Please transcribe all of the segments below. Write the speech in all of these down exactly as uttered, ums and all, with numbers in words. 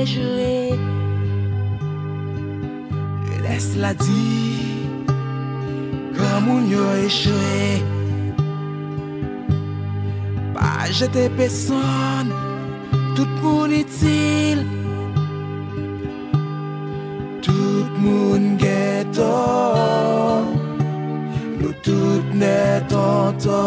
echwe. Jenès la di, granmoun yo echwe. Pa jete pèsonn, tout moun itil. Tout moun gen tò, nou tout nèt an tò.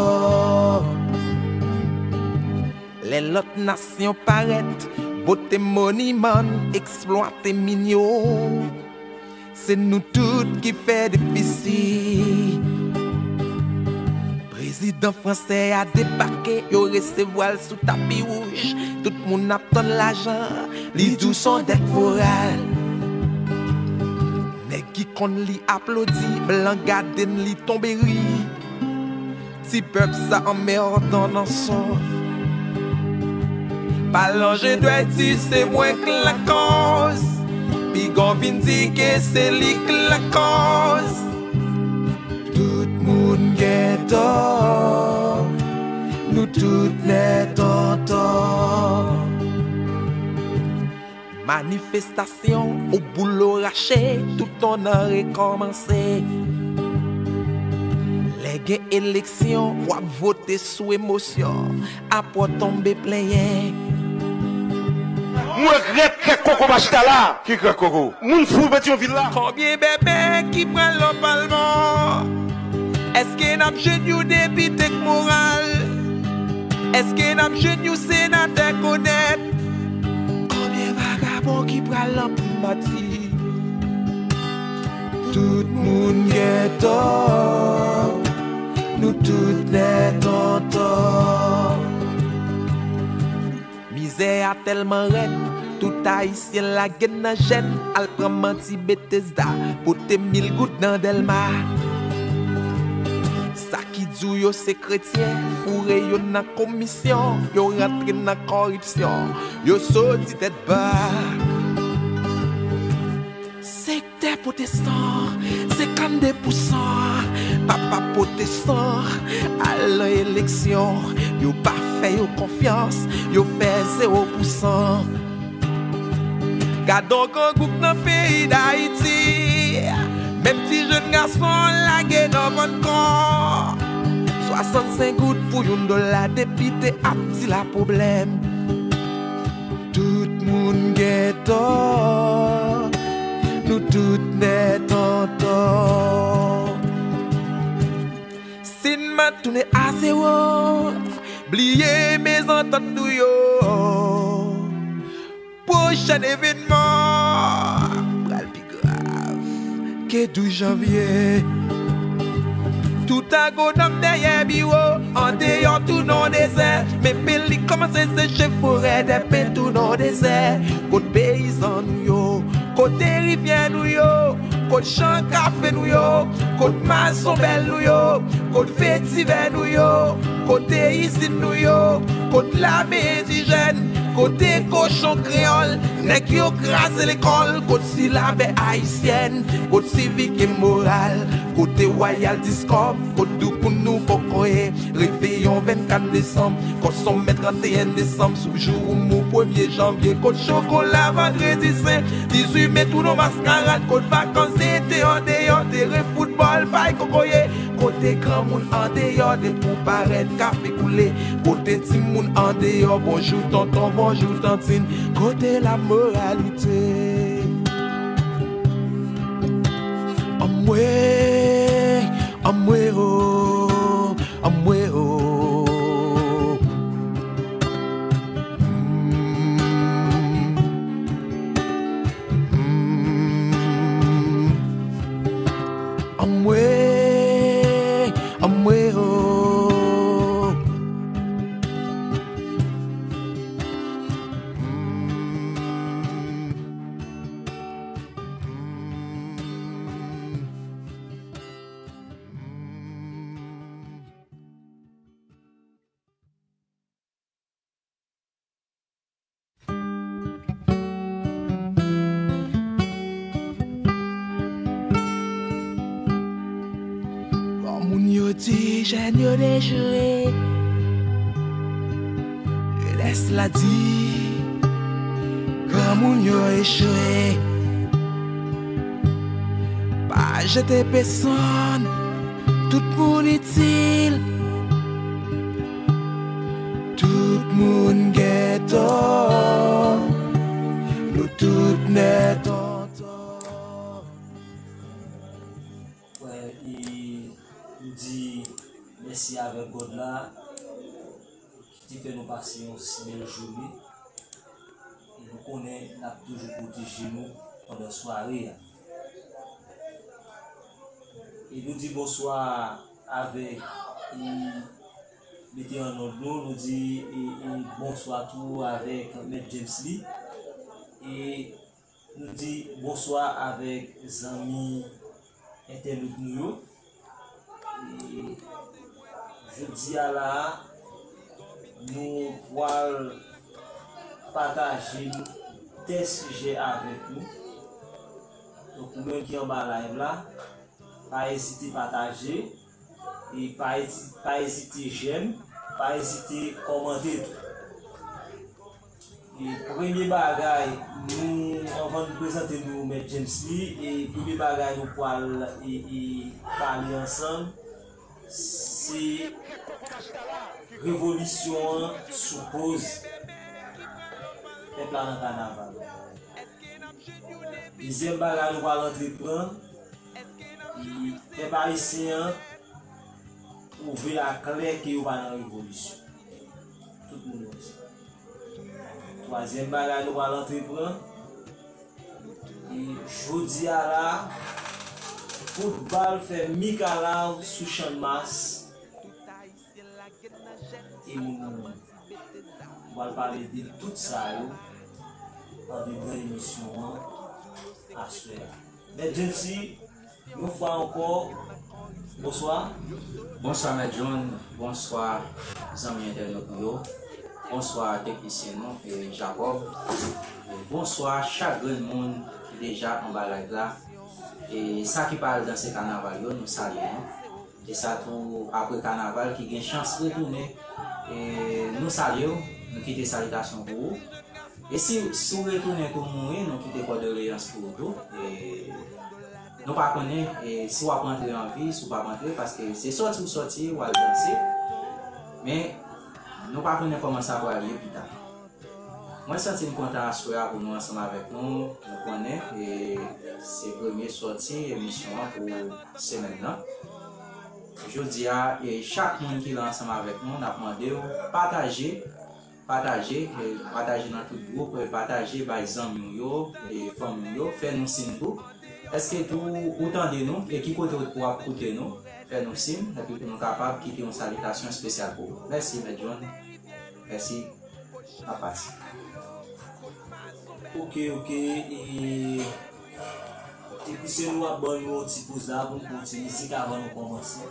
Lè lòt nasyon parèt, bote moniman, eksplwate min yo, se nou tout ki fè defisi. Prezidan fransè a debake, yo resevwa l sou tapi wouj. Tout moun ap tann lajan, li di w s on dèt moral. Nèg ki konn li aplodi, blan gade n, li tonbe ri. Ti pèp sa anmèdan nan sò. Palan je dwèt di se mwen k lakòz. Piga w vin di ke se li k lakòz. Tout moun gen tò, nou tout nèt an tò. Manifestasyon, ou boulo rache, tout on an rekòmanse. Lè gen eleksyon, w ap vote sou emosyon, apre w tonbe plenyen. Mwen regrèt Krèk Koko pa chita la. Ki Krèk Koko? Moun fou Petyonvil la. Konbyen bèbè ki pral nan palman? Èske n ap jwenn yon depite k moral? Èske n ap jwenn yon senatè k onèt? Konbyen vagabon ki pral nan primati? Tout moun gen tò, nou tout nèt an tò. Mizè a tèlman rèd, tout ayisyen lage n nan jèn, al pran manti Betesda, pote mil goud nan Dèlma. Sa ki di w yo se kretyen, foure yo nan komisyon, yo rantre nan kòripsyon, yo soti tèt ba. Sektè pwotestan, senkannde pousan, papa pwotestan, al nan eleksyon, yo pa fè yo konfyans, yo fè zewo pousan. Gad on grangou k nan peyi Dayiti, menm ti jèn gason lage nan vann kò. Swasannsenk goud pou youn dola, depite ap di la pwoblèm. Tout moun gen tò, nou tout nèt an tò. Si n mat tounen a zewo, bliye mezantant nou yo. Pwochèn evènman pral pi grav ke douz janvye. Tout agonòm dèyè biwo, andeyò tounen dezè. Men peli kòmanse seche, forè dèpen tounen dezè. Kot peyizan nou yo? Kote rivyè nou yo? Kot chan kafe nou yo? Kot mazon bèl nou yo? Kot vetivè nou yo? Kote izin nou yo? Kot lame endijèn? Kote kochon kreyòl? Nèg yo kraze lekòl? Kot silabè ayisyèn? Kot sivik e moral? Kote wayal diskòm? Kot doukoun nou kokoye? Reveyon vennkat desanm, kòsonmen tranteyen desanm, sou jou ou mou premye janvye, kot chokola vandredi sen, dizuit me tounen maskarad, kot vakans ete andeyò, teren foutbòl, pay kokoye, kote granmoun andeyò, depi w parèt, kafe koule, kote timoun andeyò, bonjou tonton, bonjou tantin, kote lamoralite? Anmwe, anmwe o, anmwe o. Mm, mm, anmwe, anmwe o. Mm, mm. Granmoun yo di jèn yo dechire. Jenès la di, Moun yo echwe. Pa jete pèsonn. Tout moun itil. Tout moun gen tò. Nou tout nèt an tò. Wè, e nou di mèsi avèk God la ki te fè nou pase yon si bèl jounen. E nou konnen l ap toujou pwoteje nou pandan sware a. E nou di bonswa avèk, e mete an nòt nou, nou di, e, e bonswa tou avèk Mèt James Lee. E nou di bonswa avèk zanmi entènot nou yo. E jodi a la a, nou pral pataje tè sijè avèk nou. Donk, ou menm ki anba live la, pa ezite pataje, e pa ezi-, pa ezite j'aime, pa ezite kòmante tou. E premye bagay, nou, anvan nou prezante nou Mèt James Lee, e premye bagay nou pral, e, e pale ansanm, se revolisyon an sou koz pèp la nan kanaval. Dezyèm bagay nou pral antreprann, e pèp ayisyen an pwouve aklè ke yo pa nan revolisyon. Tout moun wè sa. Twazyèm bagay nou pral antreprann, e jodi a la, kout bal fè mikalav sou Channmas, e moun mouri. Nou pral pale de tout sa yo andedan emisyon an aswè a. Mèt James Lee, yon fwa ankò, bonswa. Bonswa, Mèt John. Bonswa, zanmi entènot nou yo. Bonswa, teknisyen nou, e, Jacob. E, bonswa, chak grenn moun ki deja anba live la. E sa ki pa al danse kanaval yo, nou salye nou. E sa tou, apre kanaval, ki gen chans retounen. E nou salye w, nou kite salitasyon pou ou. E si, si w retounen tou, mouri, nou kite kondoleyans pou ou tou. E nou pa konnen, e si w ap rantre an vi, si w p ap rantre, paske se sòti w sòti, w al danse. Men nou pa konnen kòman sa pral ye pita. Mwen santi m kontan aswè a pou nou ansanm avèk nou. Nou konnen, e se premye sòti emisyon an pou semèn nan. Jodi a, e chak moun ki la ansanm avèk nou, n ap mande w pataje, pataje, e pataje nan tout gwoup, e pataje bay zanmi w yo, e fanmi w yo, fè nou siy tou. Èske tou ou tande nou, e ki kote w ap koute nou, fè nou siy, epi pou nou kapab kite yon salitasyon espesyal pou ou. Mèsi, Mèt John. Mèsi. N ap pati. Ok, ok, e, teknisyen nou ap ban nou yon ti poz la pou n pran yon ti mizik avan nou kòmanse.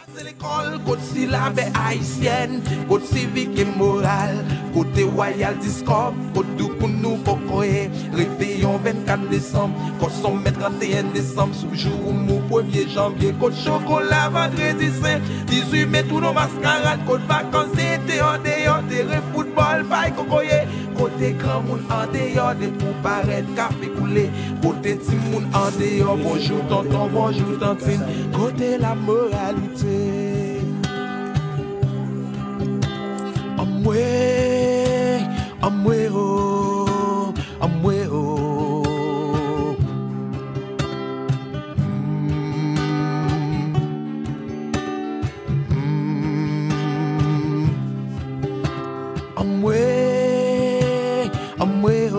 Se lekòl, kot silabè ayisyèn, kot sivik e moral, kote wayal diskòb, kot doukoun nou kokoye, reveyon vennkat desanm, kòsonmè tranteyen desanm, sou jou nou premye janvye, kot chokola vandredi sen, dizuit me tou nou maskarad, kot vakans ete andeyò, teren foutbòl, pay kokoye, kote granmoun andeyò, de pou parèt kafe koule, kote timoun andeyò, bonjou tonton, bonjou tantin, kote lamoralite. Anmwe, anmwe o, anmwe o. Mm, mm. Anmwe, anmwe o.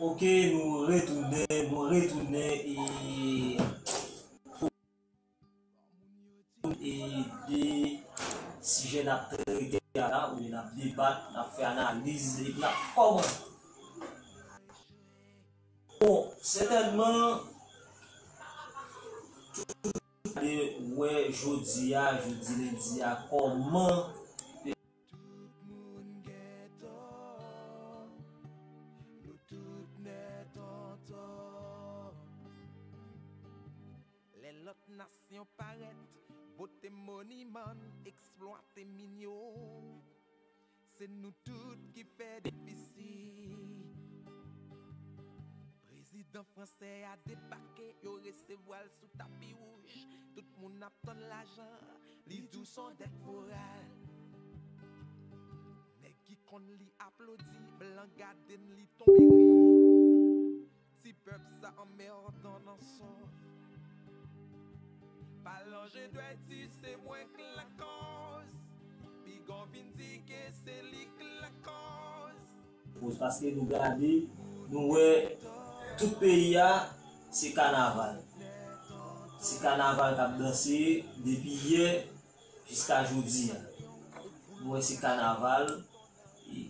Ok, nou retounen, nou retounen e, e de sijè n ap trete a la, oubyen n ap debat, n ap fè analiz, epi n ap kòmante. Bon, sètènman, de Wè jodi a, jodi lendi a, kòman. Tout moun gen tò, nou tout nèt an tò. Lè lòt nasyon parèt, bote moniman, eksplwate min yo. Se nou tout ki fè defisi. Prezidan fransè a debake, yo resevwa l sou tapi wouj. Tout moun ap tann lajan, li di w s on dèt moral. Nèg ki konn li aplodi, blan gade n li tonbe ri. Ti pèp sa anmèdan nan son. Palanje dwèt di se mwen k lakòz. Pigan vin di ke se li k lakòz. Koz paske nou gade, nou wè tout peyi a se kanaval. Se kanaval k ap danse depi yè jiska jodi a. Nou wè se kanaval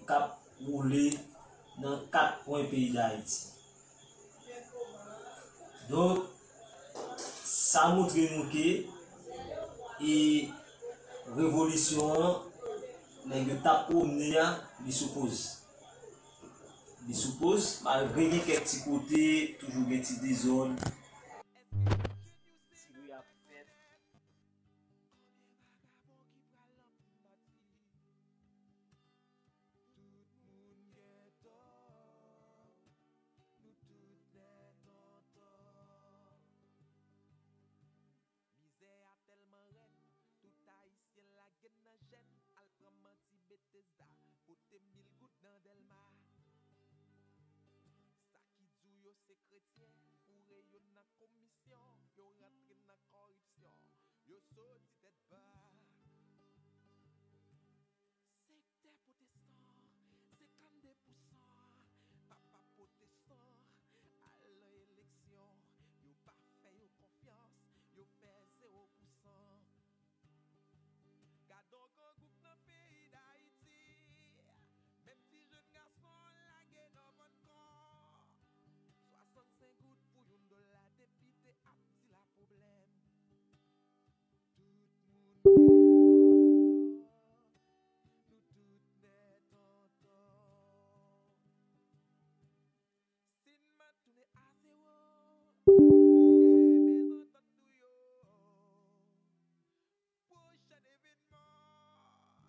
k ap woule nan kat kwen peyi Dayiti. Donk, sa montre nou ke e revolisyon an, nèg yo t ap pwomne a, li sou poz. Li sou poz, malgre gen kèk ti kote, toujou gen ti dezòd. Ti bri ap fèt. Tout moun gen tò, nou tout nèt an tò. Mizè a tèlman rèd, tout ayisyen lage n nan jèn, al pran manti Betesda, pote mil goud nan Dèlma. Sa ki di w yo se kretyen, foure yo nan komisyon, yo rantre nan kòripsyon, yo soti tèt ba. Sektè pwotestan, senkannde pousan, papa pwotestan, al nan eleksyon, yo pa fè yo konfyans, yo fè zewo pousan. Gadon gran gwoup nan peyi Dayiti, menm ti jèn gason lage nan vann kò. Swasannsenk goud pou youn dola, depite ap di la pwoblèm. Tout moun gen tò, nou tout nèt an tò. Si n mèt tounen a zewo, bliye mezantant nou yo. Pwochèn evènman pral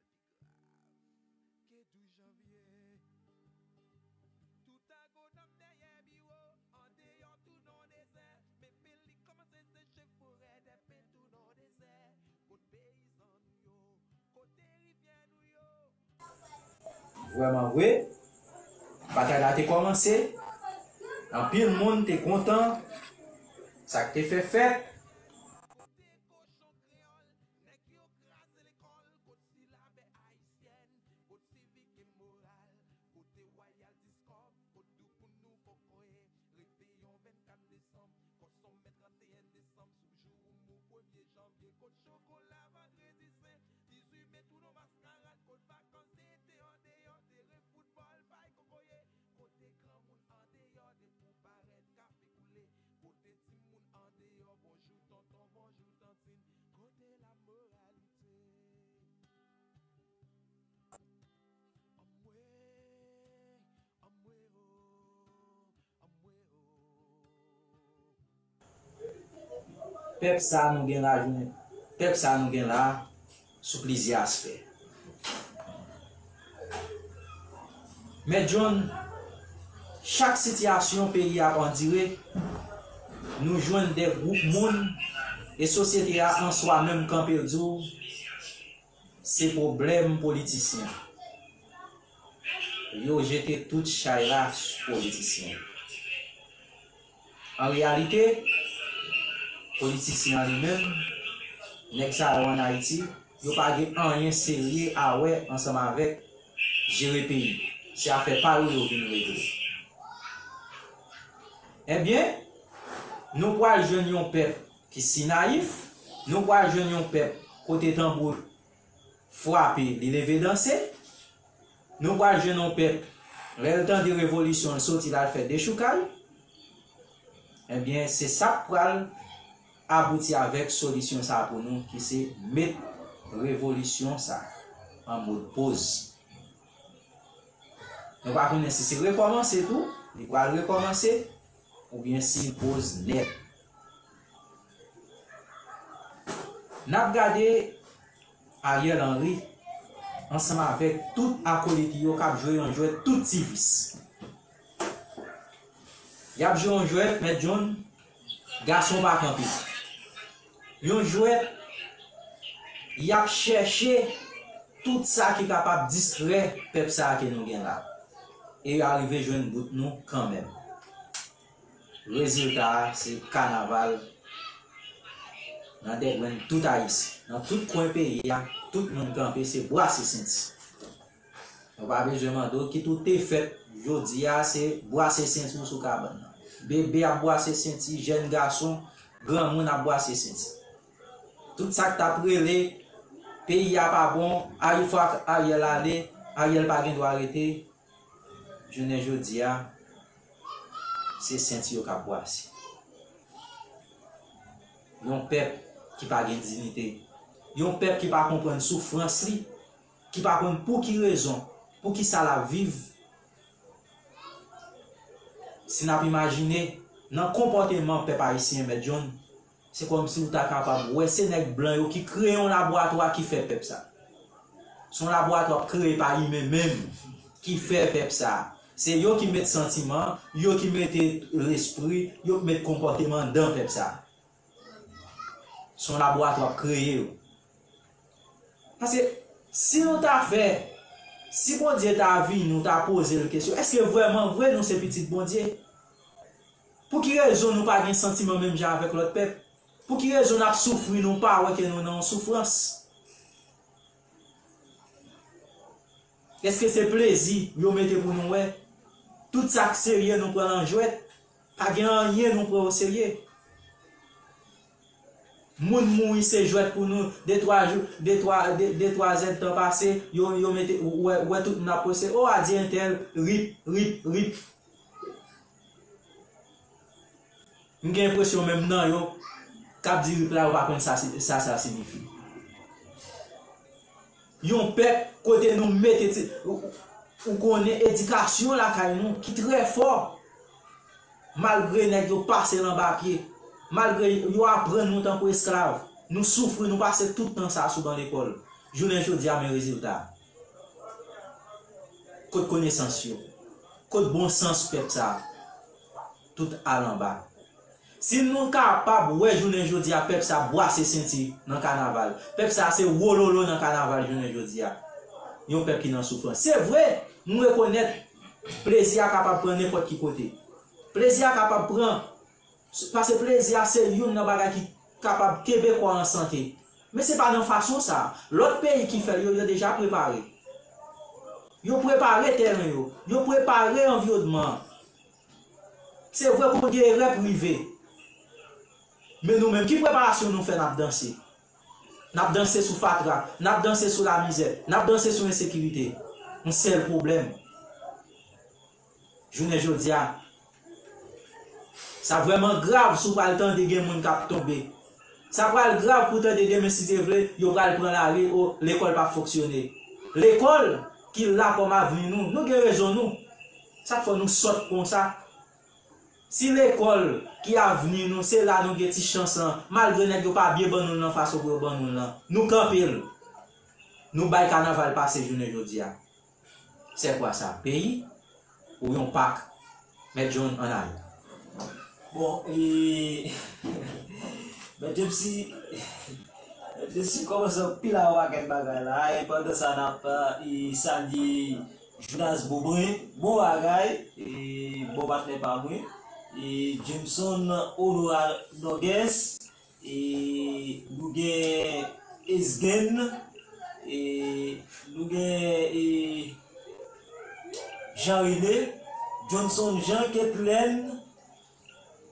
pi grav ke douz janvye. Tout agwonòm dèyè biwo, andeyò tou nan dezè. Men peli kòmanse seche, forè dèpen tou nan dezè. Kot peyizan nou yo? Kote rivyè nou yo? Vrèman vre, batay la te kòmanse. Anpil moun te kontan sa k te fè fèt. Kote kochon kreyòl, nèg yo kraze lekòl, kot silabè ayisyèn, kot sivik e moral, kote wayal diskòb, kot doukoun nou kokoye, reveyon vennkat desanm, kòsonmè tranteyen desanm, sou jou oumou premye janvye, kot chokola vandredi sen, dizuit me tou nan maskarad, kot vakans ete andeyò, teren foutbòl, pay kokoye, kote granmoun andeyò, depi w parèt, kafe koule, kote timoun andeyò, bonjou tonton, bonjou tantin, kote lamoralite? Anmwe, anmwe o, anmwe o. Pèp sa nou gen la, jounen, pèp sa nou gen la, sou plizyè aspè. Mèt John, chak sitiyasyon peyi a ap andire, nou jwenn de gwoup moun e sosyete a an swa menm kanpe di w, se pwoblèm politisyen. Yo jete tout chay la sou politisyen. An reyalite, politisyen an li menm, nèg sa yo ann Ayiti, yo pa gen anyen serye a wè ansanm avèk jere peyi. Se afè pa yo yo vin regle. Ebyen, nou pral jwenn yon pèp ki si nayif, nou pral jwenn yon pèp kote tanbou frape, li leve danse. Nou pral jwenn yon pèp, lè l tande revolisyon, l soti, l al fè dechoukay. Ebyen, se sa k pral abouti avèk solisyon sa a pou nou, ki se met revolisyon sa a an mod poz. Nou pa konnen si se rekòmanse tou, li pral rekòmanse, oubyen si l poz nèt. N ap gade Ariel Henry ansanm avèk tout akolit li yo k ap jwe yon jwèt tout ti vis. Y ap jwe yon jwèt, Mèt John, gason pa kanpe. Yon jwèt, y ap chèche tout sa ki kapab distrè pèp sa a ke nou gen la. E yo arive jwenn bout nou kanmenm. Rezilta a, se kanaval nan dègrenn tout Ayisyen. Nan tout kwen peyi a, tout moun kanpe, se bwase senti. Yo pa bezwen mande w kit ou te fèt, jodi a, se bwase senti w sou kabann nan. Bebe ap bwase senti, jèn gason, granmoun ap bwase senti. Tout sa k t ap rele, peyi a pa bon, ay, fòk Ariel ale, Ariel pa gen dwa rete, jounen jodi a, se senti yo k ap bwase. Yon pèp ki pa gen diyite. Yon pèp ki pa konprann soufrans li, ki pa konn pou ki rezon, pou ki sa l ap viv. Si n ap imajine, nan konpòteman pèp ayisyen, Mèt John, se kòmsi w ta kapab wè se nèg blan yo ki kreye yon laboratwa ki fè pèp sa. Se yon laboratwa kreye pa imen menm ki fè pèp sa. Se yo ki met santiman, yo ki mete lespri, yo ki met konpòteman nan pèp sa. Se yon laboratwa k kreye yo. Paske si nou ta fè, si Bondye ta vini, nou ta poze l kesyon, èske vrèman vre nou se pitit Bondye? Pou ki rezon nou pa gen santiman menm jan avèk lòt pèp? Pou ki rezon n ap soufri, nou pa wè ke nou nan yon soufrans? Èske se plezi yo mete pou nou wè? Tout sa k serye, nou pran l an jwèt. Pa gen anyen nou pran oserye. Moun mouri, se jwèt pou nou. De twa jou, de twa, de, de twa zèdtan pase, yo, yo mete, ou wè, ou wè tout moun ap poste, o, adye entèl, rip, rip, rip. M gen enpresyon menm nan yo k ap di rip la, yo pa konn sa, sa, sa siyifi. Yon pèp kote nou mete ti, ou, ou konnen edikasyon lakay nou ki trè fò. Malgre nèg yo pase l anba pye, malgre yo aprann nou tankou esklav, nou soufri, nou pase tout tan sa a sou ban lekòl. Jounen jodi a, men rezilta. Kot konesans yo? Kot bon sans pèp sa a? Tout al anba. Si nou kapab wè jounen jodi a pèp sa ap bwase senti nan kanaval, pèp sa se wololo nan kanaval jounen jodi a, yon pèp ki nan soufrans. Se vre, nou rekonèt plezi a kapab pran nenpòt ki kote. Plezi a kapab pran, paske plezi a se youn nan bagay ki kapab kenbe kò a an sante. Men se pa nan fason sa a. Lòt peyi ki fè l, yo, yo deja prepare. Yo prepare tèren yo. Yo prepare anviwònman an. Se vre, pou gen erè pou rive. Men nou menm, ki preparasyon nou fè? N ap danse. N ap danse sou fatra, n ap danse sou lamizè, n ap danse sou ensekirite. Yon sèl pwoblèm. Jounen jodi a, sa vrèman grav si w pral tande gen moun k ap tonbe. Sa pral grav pou tande demen, si Dye vle, yo pral pran lari, o, lekòl p ap fonksyone. Lekòl ki la kòm avni nou, nou gen rezon nou. Sa k fè nou sòt konsa? Si lekòl ki avni nou, se la nou gen ti chans lan, malgre nèg yo pa byen ban nou l nan fason pou yo ban nou l lan, nou kanpe l. Nou bay kanaval pase jounen jodi a. Sèkwa sa, peyi ou yon pak? Mèt John, ann ale. Bon, e, Mèt James, Mèt James kòmanse anpil a yon pakèt bagay la, e pandan sa n ap, e, salye Jonas Beaubrun, bon bagay, e, bon patnè pa mwen, e, Jameson Honora Nogues, e, nou gen Esgen, e, nou gen, e, Jean René, Johnson Jean, Ketlen,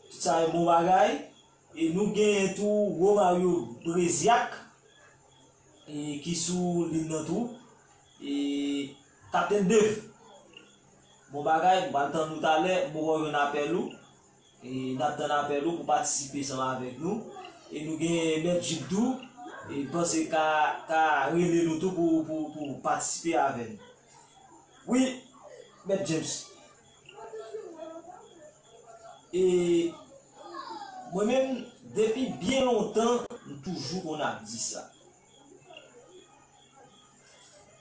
tout sa e bon bagay. E nou genyen tou Romario Brezyak, e ki sou liy nan tou. E Kaptenn Dave, bon bagay, m pral tann ou talè, m poko jwenn apèl ou. E n ap tann apèl ou pou patisipe ansanm avèk nou. E nou gen Mèt Jid tou, e m panse ka, ka rele nou tou pou, pou, pou patisipe avè n. Wi, Mèt James. E mwen menm, depi byen lontan, m toujou konn ap di sa.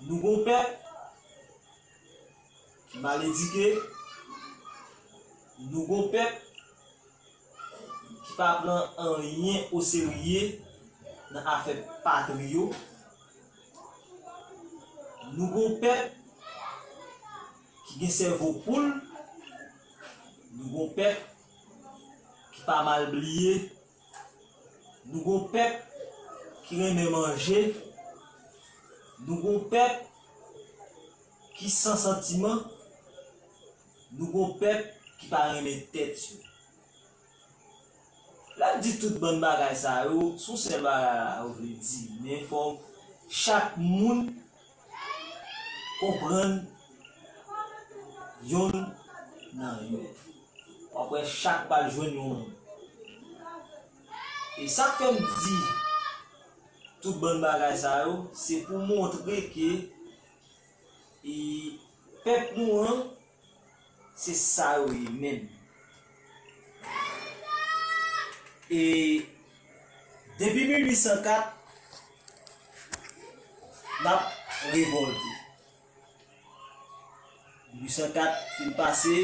Nou gon pèp ki mal edike, nou gon pèp ki pa pran anyen oserye nan afè patri yo, nou gon pèp ki gen sèvo poul, nou gon pèp ki pa mal bliye, nou gon pèp ki renmen manje, nou gon pèp ki san santiman, nou gon pèp ki pa renmen tèt yo. Lè m di tout bann bagay sa yo, se yon sèl bagay la yo vle di, men fò chak moun konprann yonn nan yo. W ap wè chak pral jwenn yon moun. E sa k fè m di tout bann bagay sa yo, se pou montre ke, e, pèp nou an, se sa yo ye menm. E depi mil uit san kat, n ap revòlte. Mil uit san kat fin pase,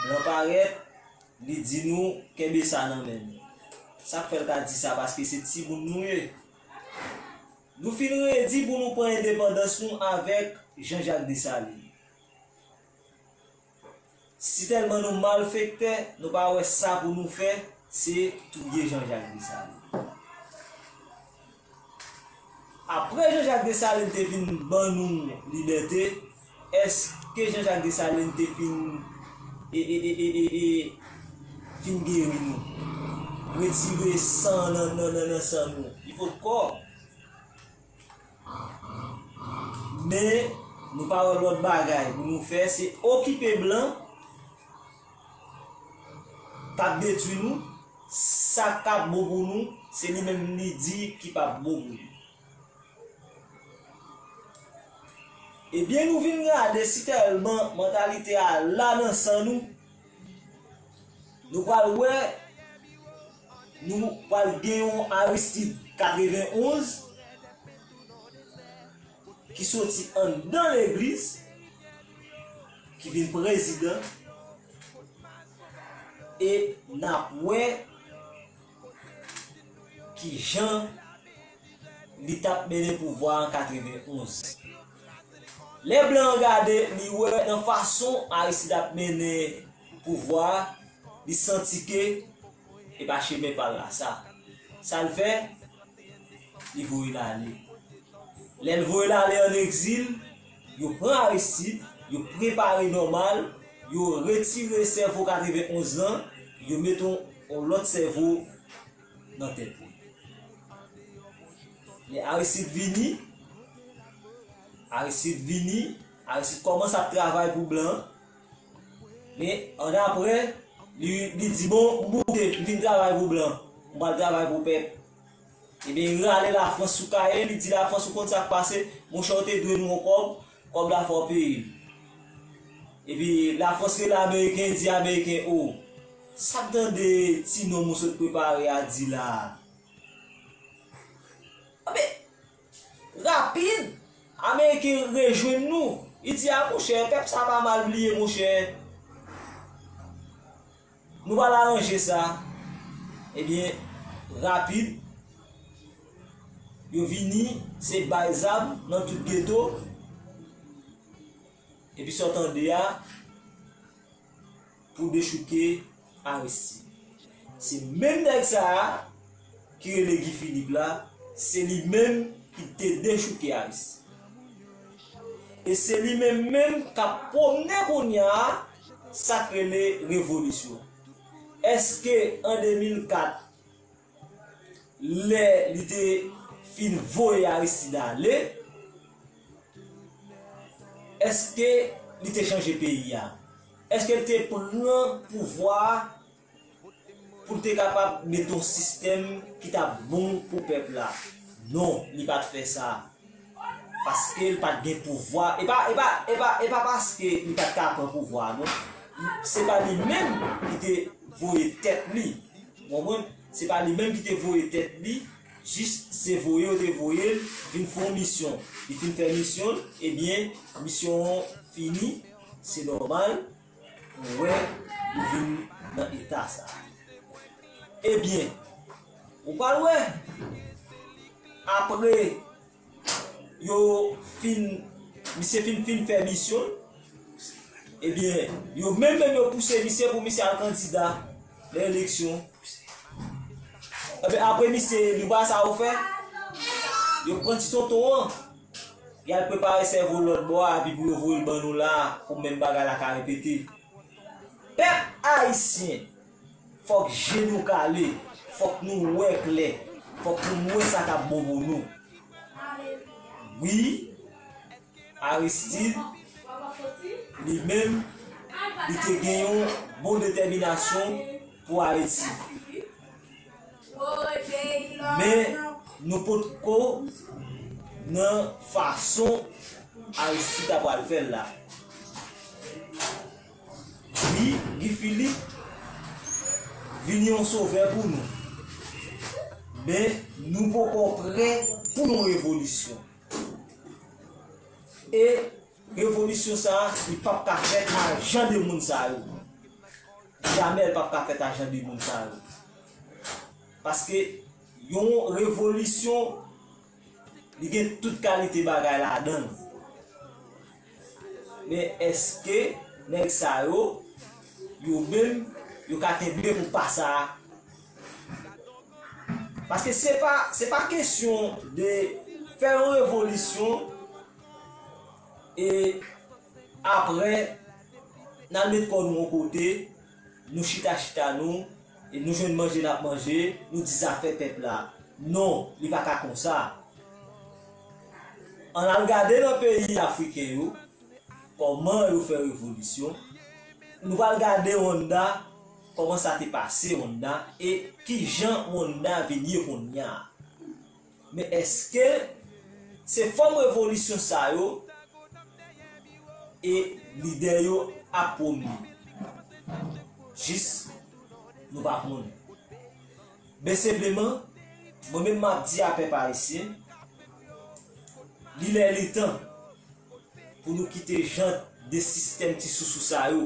blan parèt, li di nou kenbe sa nan men nou. Sa k fè l ka di sa, paske se timoun nou ye. Nou fin redi pou nou pran endepandans nou avèk Jean Jacques Dessalines. Si tèlman nou malfektè, nou pa wè sa pou nou fè, se touye Jean Jacques Dessalines. Apre Jean Jacques Dessalines te vin ban nou libète, èske Jean Jacques Dessalines te fin, e, e, e, e, e, e, fin geri nou? Retire san nan, nan, nan, nan san nou? Li potko. Men, nou pa wè lòt bagay pou nou fè, se okipe blan k ap detwi nou, sa k ap bon pou nou, se li menm li di ki p ap bon pou nou. Ebyen, nou vin gade si tèlman mantalite a la nan san nou, nou pral wè, nou pral gen yon Aristide katrevenonz ki soti anndan legliz, ki vin prezidan, e n ap wè kijan li t ap mennen pouvwa an katrevenonz. Lè blan an gade, li wè nan fason Aristide ap mennen pouvwa a, li santi ke e pa chemen pa l la sa. Sa l fè? Li voye l ale. Lè l voye l ale ann egzil, yo pran Aristide, yo prepare nòmal, yo retire sèvo katrevenonz lan, yo mete yon, yon lòt sèvo nan tèt li. Lè Aristide vini, Aristide vini, Aristide kòmanse ap travay pou blan. Men, annapre, li, li di, "Bon, m bouke, m fin travay pou blan. M pral travay pou pèp." Ebyen, li rale Lafrans sou Kayen, li di Lafrans, "Ou konn sa k pase? Monchè, w te dwe nou yon kòb, kòb la fò w peye l." Epi, Lafrans rele Ameriken, di Ameriken, "O, sa m tande ti nonm ou sot prepare a di la a?" Anben, rapid, Ameriken rejwenn nou. Li di, "A, monchè, pèp sa pa mal bliye, monchè. Nou pral aranje sa." Ebyen, rapid, yo vini, se bay zam nan tout geto. Epi sa w tande a, pou dechouke Aristide. Se menm nèg sa a ki rele Guy Philippe la, se li menm ki te dechouke Aristide. E se li menm menm k ap pwomne kounye a sa k rele revolisyon. Èske an de mil kat, lè li te fin voye Aristide ale, èske li te chanje peyi a? Èske li te pran pouvwa a pou l te kapab mete yon sistèm ki t ap bon pou pèp la. Non, li pa t fè sa. Paske l pa t gen pouvwa. E pa, e pa, e pa, e pa paske li pa t ka pran pouvwa a, non. Se pa li menm ki te voye tèt li. Ou konprann? Se pa li menm ki te voye tèt li. Jis se voye yo te voye l vin fè yon misyon. Li fin fè misyon l, ebyen, misyon an fini. Se nòmal pou wè li vin nan eta sa. Ebyen, ou pral wè, apre yo fin, misye fin, fin fè misyon l, ebyen, yo menm menm yo pouse misye pou misye al kandida nan eleksyon. Ebyen, apre misye eli, ou pa sa yo fè? Yo pran ti tonton an, y al prepare sèvo l lòt bò a, epi pou yo voye l ban nou la, pou menm bagay la ka repete. Pèp ayisyen, fòk je nou kale, fòk nou wè klè, fòk nou wè sa k ap bon pou nou. Wi, Aristide, li menm, li te gen yon bon detèminasyon pou Ayiti. Men, nou potko nan fason Aristide ta pral fè l la. Wi, Guy Philippe vin yon sovè pou nou. Men, nou poko prè pou yon revolisyon. E revolisyon sa a, li p ap ka fèt a jan de moun sa yo. Jamè l p ap ka fèt a jan de moun sa yo. Paske yon revolisyon, li gen tout kalite bagay ladan l. Men èske nèg sa yo, yo menm, yo ka kenbe pou pa sa a? Paske se pa, se pa kesyon de fè yon revolisyon e apre n al met kò nou yon kote, nou chita chita nou, e nou jwenn manje n ap manje, nou di zafè pèp la. Non, li pa ka konsa. Ann al gade nan peyi afriken yo, kòman yo fè revolisyon. Nou pral gade Rwanda, kòman sa te pase Rwanda, e kijan Rwanda vin ye kounye a. Men èske se fòm revolisyon sa yo e lidè yo ap pwomne? Jis nou pa konnen. Men senpleman, mwen menm m ap di a pèp ayisyen, li lè li tan pou nou kite jan de sistèm ti sousou sa yo.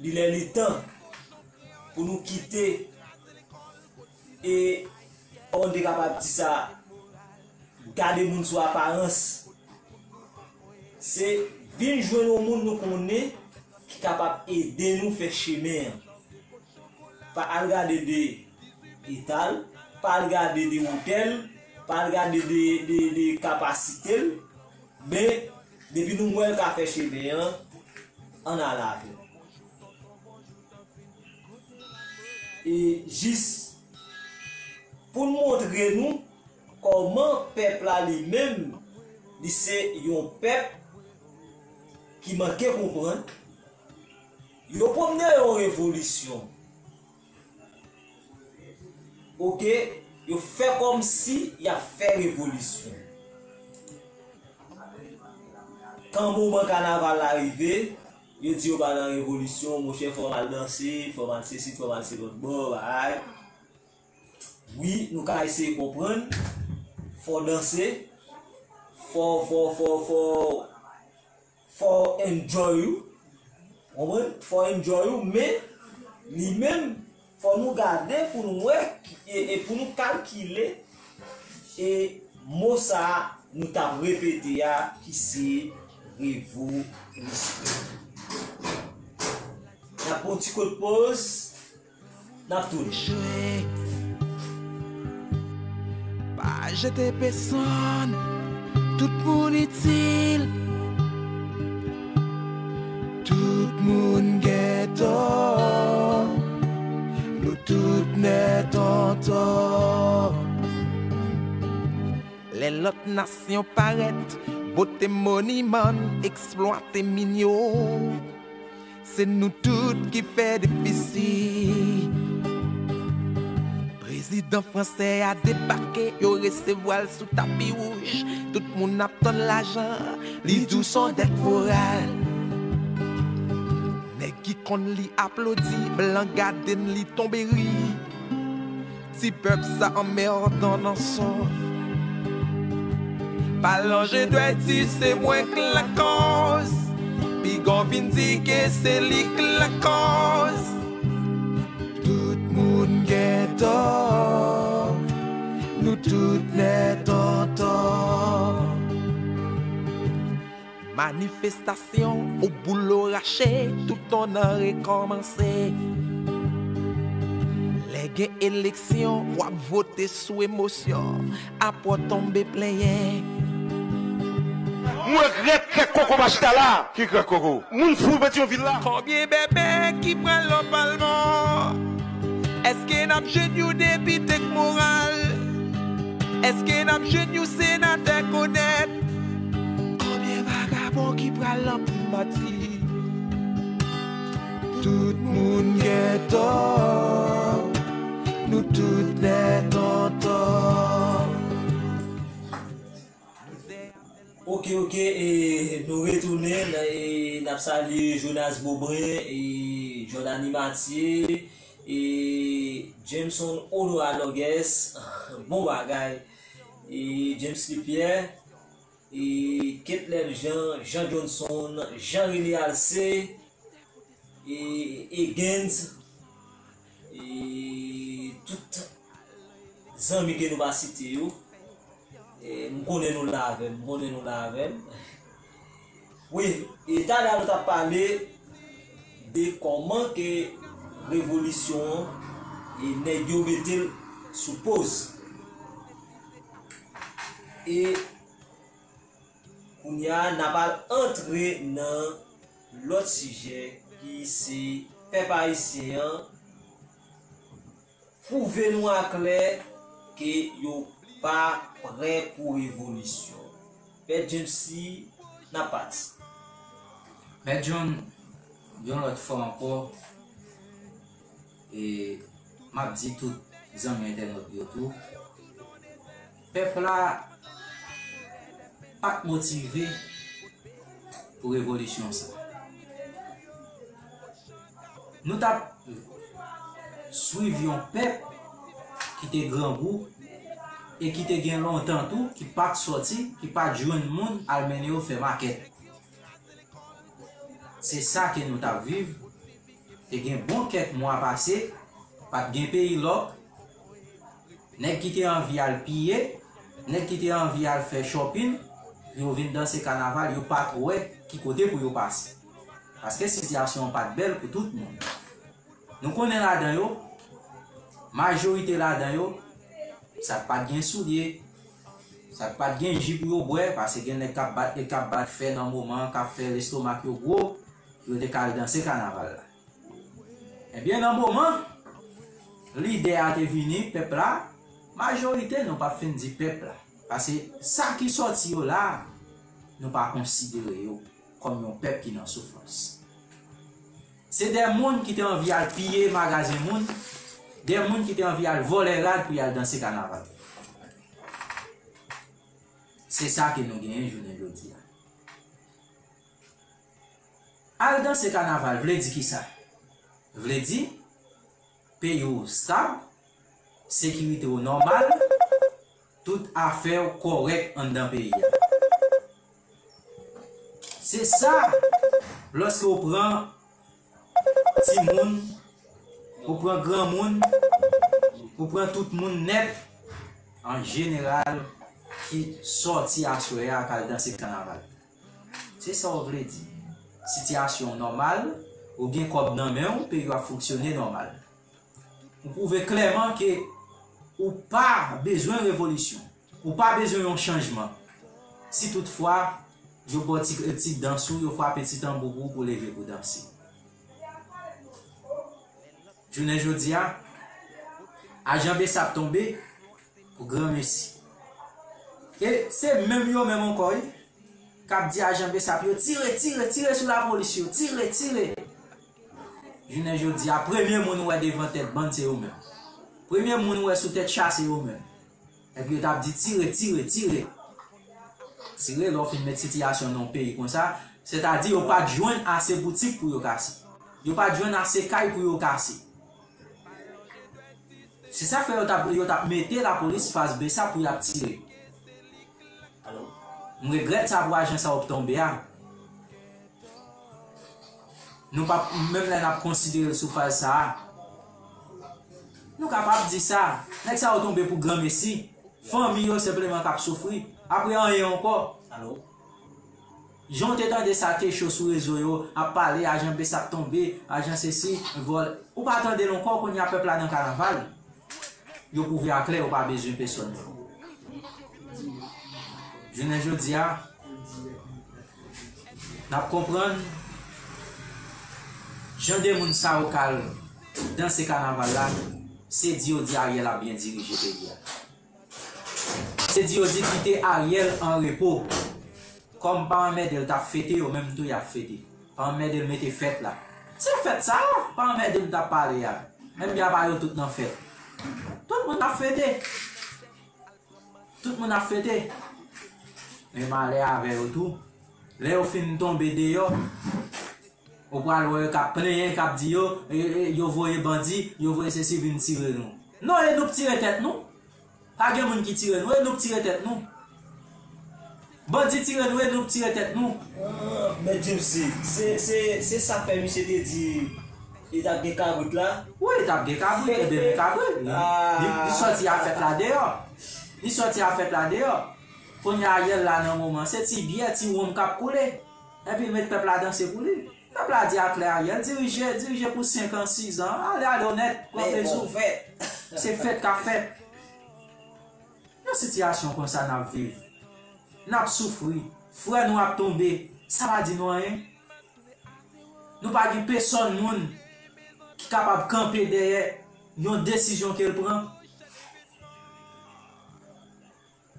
Li lè li tan pou nou kite, e, kòman m te kapab di sa, gade moun sou aparans. Se vin jwenn yon moun nou konnen ki kapab ede nou fè chemen an. Pa al gade de eta l, pa al gade de wotè l, pa al gade de, de, de kapasite l, men depi nou wè l ka fè chemen an, ann ale avè l. E jis pou n montre nou kòman pèp la li menm, li se yon pèp ki manke konprann, yo pwomne yon revolisyon. Oke, yo fè kòmsi y ap fè revolisyon. Kan moman kanaval la rive, yo di yo pral nan revolisyon, monchè, fò m al danse, fò m al sesi, fò m al se lòt bò, bagay. Wi, nou ka eseye konprann, fò danse, fò, fò, fò, fò, fò enjoy ou, konprann? Fò enjoy ou, men li menm, fò nou gade pou nou wè, e, e pou nou kalkile, e mo sa a nou t ap repete a, ki se revolisyon. N ap pran yon ti kout poz, n ap tounen. Jwe. Pa jete pesonn, tout moun itil. Tout moun gen tò, nou tout nèt an tò. Lè lòt nasyon parèt, bote moniman, eksplwate min yo. Se nou tout ki fè defisi. Prezidan fransè a debake, yo resevwa l sou tapi wouj. Tout moun ap tann lajan, li di w s on dèt moral. Nèg ki konn li aplodi, blan gade n, li tonbe ri. Ti pèp sa anmèdan nan sò. Pa lonje dwèt di se mwen k lakòz. Piga w vin di ke se li k lakòz. Tout moun gen tò. Nou tout nèt an tò. Manifestasyon, fò boulo rache, tout on an rekòmanse. Lè gen eleksyon, w ap vote sou emosyon, apre w tonbe plenyen. M regrèt krèk koko pa chita la. Ki krèk koko? Moun fou Petyonvil la. Konbyen bèbè ki pral nan palman? Èske n ap jwenn yon depite k moral? Èske n ap jwenn yon senatè k onèt? Konbyen vagabon ki pral nan primati? Tout moun gen tò, nou tout nèt an tò. Ok, ok, e nou retounen, e n ap salye Jonas Beaubrun, e Jordany Mathieu, e Jameson Honorat Norgues, bon bagay, e James Lipierre, e Ketlen Jean, Jean Johnson, Jean René Alcé, e Higgins, e tout zanmi ke nou pa site yo. E m konnen nou la avè m, m konnen nou la avè m. Wi, e talè a nou t ap pale de kòman ke revolisyon an, e nèg yo mete l sou poz. E kounye a, n ap al antre nan lòt sijè ki se pèp ayisyen an pwouve nou aklè ke yo pa prè pou revolisyon. Pè James, n ap pati. Mèt John, yon lòt fwa ankò, e m ap di tout zanmi entènòt yo tou, pèp la pa t motive pou revolisyon sa. Nou t ap swiv yon pèp ki te grangou e ki te gen lontan tou, ki pa t sòti, ki pa t jwenn moun al mennen yo fè makèt. Se sa ke nou t ap viv. Te gen bon kèk mwa pase, pa t gen peyi lòk. Nèg ki te anvi al piye, nèg ki te anvi al fè shopping, yo vin danse kanaval, yo pa t wè ki kote pou yo pase. Paske sitiyasyon an pa t bèl pou tout moun. Nou konnen ladan yo, majorite ladan yo, sa k pa t gen soulye, sa k pa t gen ji pou yo bwè, paske gen nèg k ap bat, k ap bat fè nan moman an, k ap fè lestomak yo gwo, yo te ka al danse kanaval la. Ebyen, nan moman lidè a te vini, pèp la, majorite nou p ap fin di pèp la. Paske sa ki sòti yo la, nou pa konsidere yo kòm yon pèp ki nan soufrans. Se de moun ki te anvi al piye magazen moun, de moun ki te anvi al vòlè rad pou y al danse kanaval. Se sa ke nou genyen jounen jodi a. Al danse kanaval vle di kisa? Vle di peyi w stab, sekirite w nòmal, tout afè w kòrèk anndan peyi a. Se sa, lòske w pran timoun, ou pran granmoun, ou pran tout moun nèt, an jeneral, ki sòti aswè a k al danse kanaval. Se sa w vle di. Sitiyasyon w nòmal, ou gen kòb nan men w, peyi w ap fonksyone nòmal. Ou pwouve klèman ke ou pa bezwen revolisyon. Ou pa bezwen yon chanjman. Si toutfwa, yo ba w ti, ti dans ou, yo frape ti tanbou pou ou pou leve pou danse. Jounen jodi a, ajan Bsap tonbe pou granmesi. E se menm yo menm ankò, wi, k ap di ajan Bsap yo, tire, tire, tire sou lapolis yo, tire, tire. Jounen jodi a, premye moun ou wè devan tèt bann se yo menm. Premye moun ou wè sou tèt cha se yo menm. Epi yo t ap di tire, tire, tire. Tire, lè w fin met sitiyasyon nan yon peyi konsa, sètadi yo pa t jwenn ase boutik pou yo kase. Yo pa t jwenn ase kay pou yo kase. Se sa fè yo t ap, yo t ap mete lapolis faz B sa pou y ap tire. M regrèt sa pou ajan sa yo k tonbe a. Nou p ap, menm lè n ap konsidere l sou faz sa a, nou kapab di sa. Nèg sa yo tonbe pou granmesi. Fanmi yo senpleman k ap soufri. Apre anyen ankò. Jan w te tande sa te cho sou rezo yo, ap pale, ajan B S A P tonbe, ajan sesi, vòl. Ou pa tande l ankò, kounye a pèp la nan kanaval. Yo pwouve aklè, yo pa bezwen pèsòn. Jounen jodi a, n ap konprann jan de moun sa yo k al danse kanaval la, se di yo di Ariel ap byen dirije peyi a. Se di yo di kite Ariel an repo. Kòm pa anmède l t ap fete, yo menm tou y ap fete. Pa anmède l mete fèt la. Se fèt sa a, pa anmède l t ap pale a. Menm byen pa yo tout nan fèt. Tout moun ap fete. Tout moun ap fete. Men malè avè yo tou. Lè yo fin tonbe deyò, ou pral wè yo k ap plenyen, k ap di yo, e, e, yo voye bandi, yo voye sesi vin tire nou. Non, e nou k tire tèt nou. Pa gen moun ki tire nou, e nou k tire tèt nou. Bandi tire nou, e nou k tire tèt nou. Ah, men James, se, se, se sa k fè misye te di li t ap gen kabrit la? Wi, li t ap gen kabrit, ebyen men kabrit. Li, li sòti a fèt la deyò. Li sòti a fèt la deyò. Kounye a Ariel la nan moman, se ti byè, ti wonm k ap koule. Epi l met pèp la danse pou li. Pèp la di aklè Ariel, dirije, dirije pou senk an, sis an, ale, ale onèt, pran plezi w. Se fèt k ap fèt. Nan sitiyasyon konsa n ap viv. N ap soufri. Frè nou ap tonbe. Sa pa di nou anyen. Nou pa gen pèsòn moun ki kapab kanpe dèyè yon desizyon ke l pran.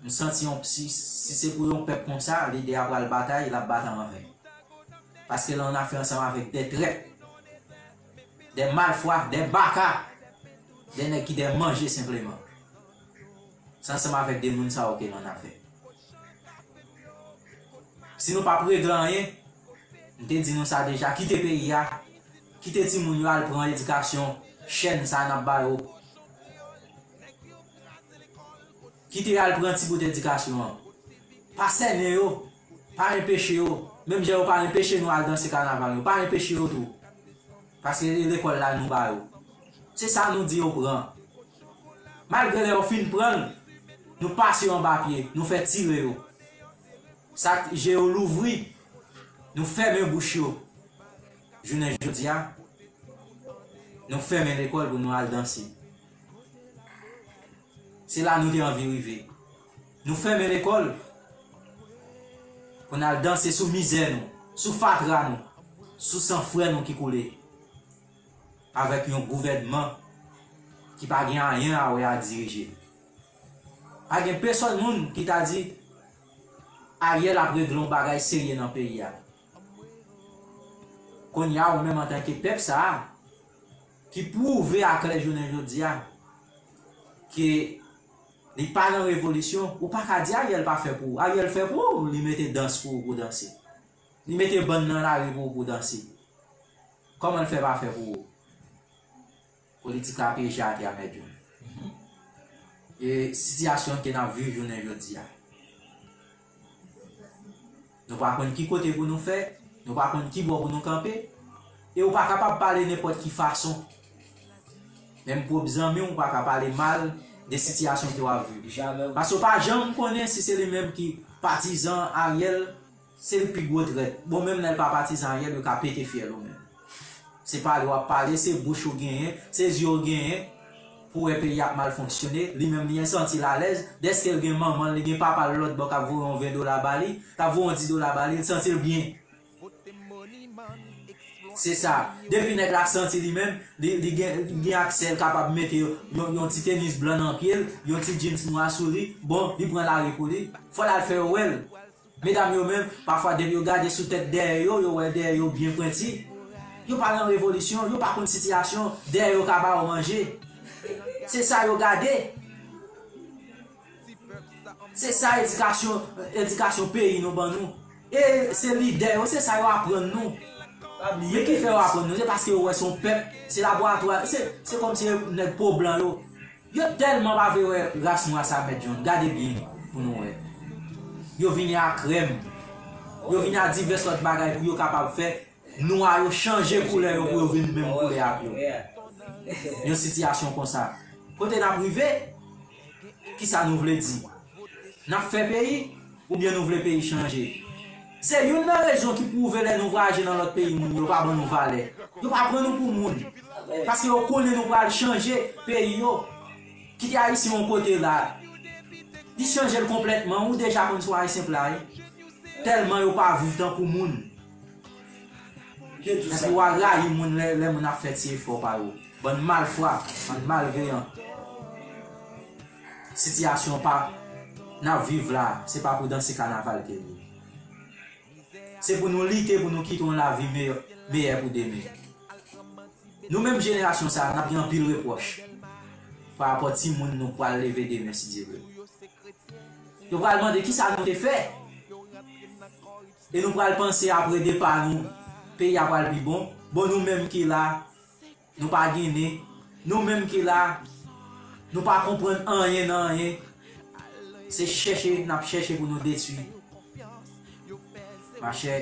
M santi yon, si, si se pou yon pèp konsa, lidè a pral batay, l ap batay an ven. Paske l annafè ansanm avèk de trèt, de malfwa, de baka, de nèg ki de manje senpleman. Se ansanm avèk de moun sa yo ke l annafè. Si nou p ap regle anyen, m te di nou sa deja, kite peyi a, kite timoun yo al pran edikasyon, chèn sa n ap ba yo. Kite yo al pran ti bout edikasyon an. Pa sènen yo, pa enpeche yo. Menm jan yo pa enpeche nou al danse kanaval yo, pa enpeche yo tou. Paske e lekòl la nou ba yo. Se sa nou di yo pran. Malgre lè yo fin pran l, nou pase yo anba pye, nou fè tire yo. Sa k je yo louvri, nou fèmen bouch yo. Jounen jodi a, nou fèmen lekòl pou nou al danse. Se la nou te anvi rive. Nou fèmen lekòl pou n al danse sou mizè nou, sou fatra nou, sou san frè nou ki koule. Avèk yon gouvènman ki pa gen anyen a wè a dirije. Pa gen pèsòn moun ki ta di Ariel ap regle yon bagay serye nan peyi a. Kounye a, ou menm antanke pèp sa a, ki pwouve aklè jounen jodi a ke li pa nan revolisyon, ou pa ka di Ariel pa fè pou ou. Ariel fè pou ou, li mete dans pou ou pou danse. Li mete bann nan lari pou ou pou danse. Kòman l fè pa fè pou ou? Politik la peye chè atè a, mèt John. E sitiyasyon ke n ap viv jounen jodi a. Nou pa konn ki kote pou nou fè, nou pa konn ki bò pou nou kanpe, e ou pa kapab pale nenpòt ki fason. Menm pwòp zanmi w, ou pa ka pale mal de sitiyasyon ke w ap viv. Paske w pa janm konnen si se li menm ki patizan Ariel, se li pi gwo trèt. Bon, menm lè l pa patizan Ariel, yo ka pete fyèl ou menm. Se pale w ap pale, se bouch ou genyen, se zye w genyen pou wè peyi ap mal fonksyone. Li menm li santi l alèz, dèske l gen manman l, li gen papa l lòt bò k ap voye yon ven dola ba li, k ap voye yon dis dola ba li, li santi l byen. Se sa. Depi nèg la santi li menm, li, li gen, li gen aksè, l kapab mete yon, yon ti tenis blan nan pye l, yon ti jeans nwa sou li, bon, li pran lari pou li. Fò l al fè yo wè l. Medam yo menm, pafwa depi yo gade sou tèt dèyè yo, yo wè dèyè yo byen pwenti. Yo pa nan revolisyon, yo pa konn sitiyasyon, dèyè yo ka ba yo manje. Se sa yo gade. Se sa edikasyon, edikasyon peyi nou ban nou. E se lidè yo, se sa yo aprann nou. Pa bliye. Men ki fè yo aprann nou, se paske yo wè se yon pèp, se laboratwa, se, se kòmsi nèg po blan yo. Yo tèlman pa vle wè ras nwa sa, Mèt John. Gade byen pou nou wè. Yo vini a krèm. Yo vini a divès lòt bagay pou yo kapab fè nwa yo chanje koulè yo pou yo vin menm koulè ak yo. Yon sitiyasyon konsa. Kote n ap rive? Kisa nou vle di? N ap fè peyi oubyen nou vle peyi chanje? Se youn nan rezon ki pwouve lè nou vwayaje nan lòt peyi, moun yo pa ban nou valè. Yo pa pran nou pou moun. Paske yo konnen nou pral chanje peyi yo. Kite Ayisyen yon kote la. Li chanje l konplètman, ou deja konn se yon Ayisyen pla ye. Tèlman yo pa viv tankou moun. Epi w a rayi moun lè, lè moun ap fè ti efò pa yo. Bann malfwa, bann malveyan. Sitiyasyon pa n ap viv la, se pa pou danse kanaval ke l ye. Se pou nou lite pou nou kite yon lavi meyè, meyè pou demen. Nou menm jenerasyon sa a, n ap gen anpil repwòch parapò timoun nou pral leve demen, si Dye vle. Yo pral mande kisa nou te fè. E nou pral panse apre depa nou, peyi a pral pi bon. Bon, nou menm ki la, nou pa gen nen. Nou menm ki la, nou pa konprann anyen nan anyen. Se chèche, n ap chèche pou nou detwi. Machè,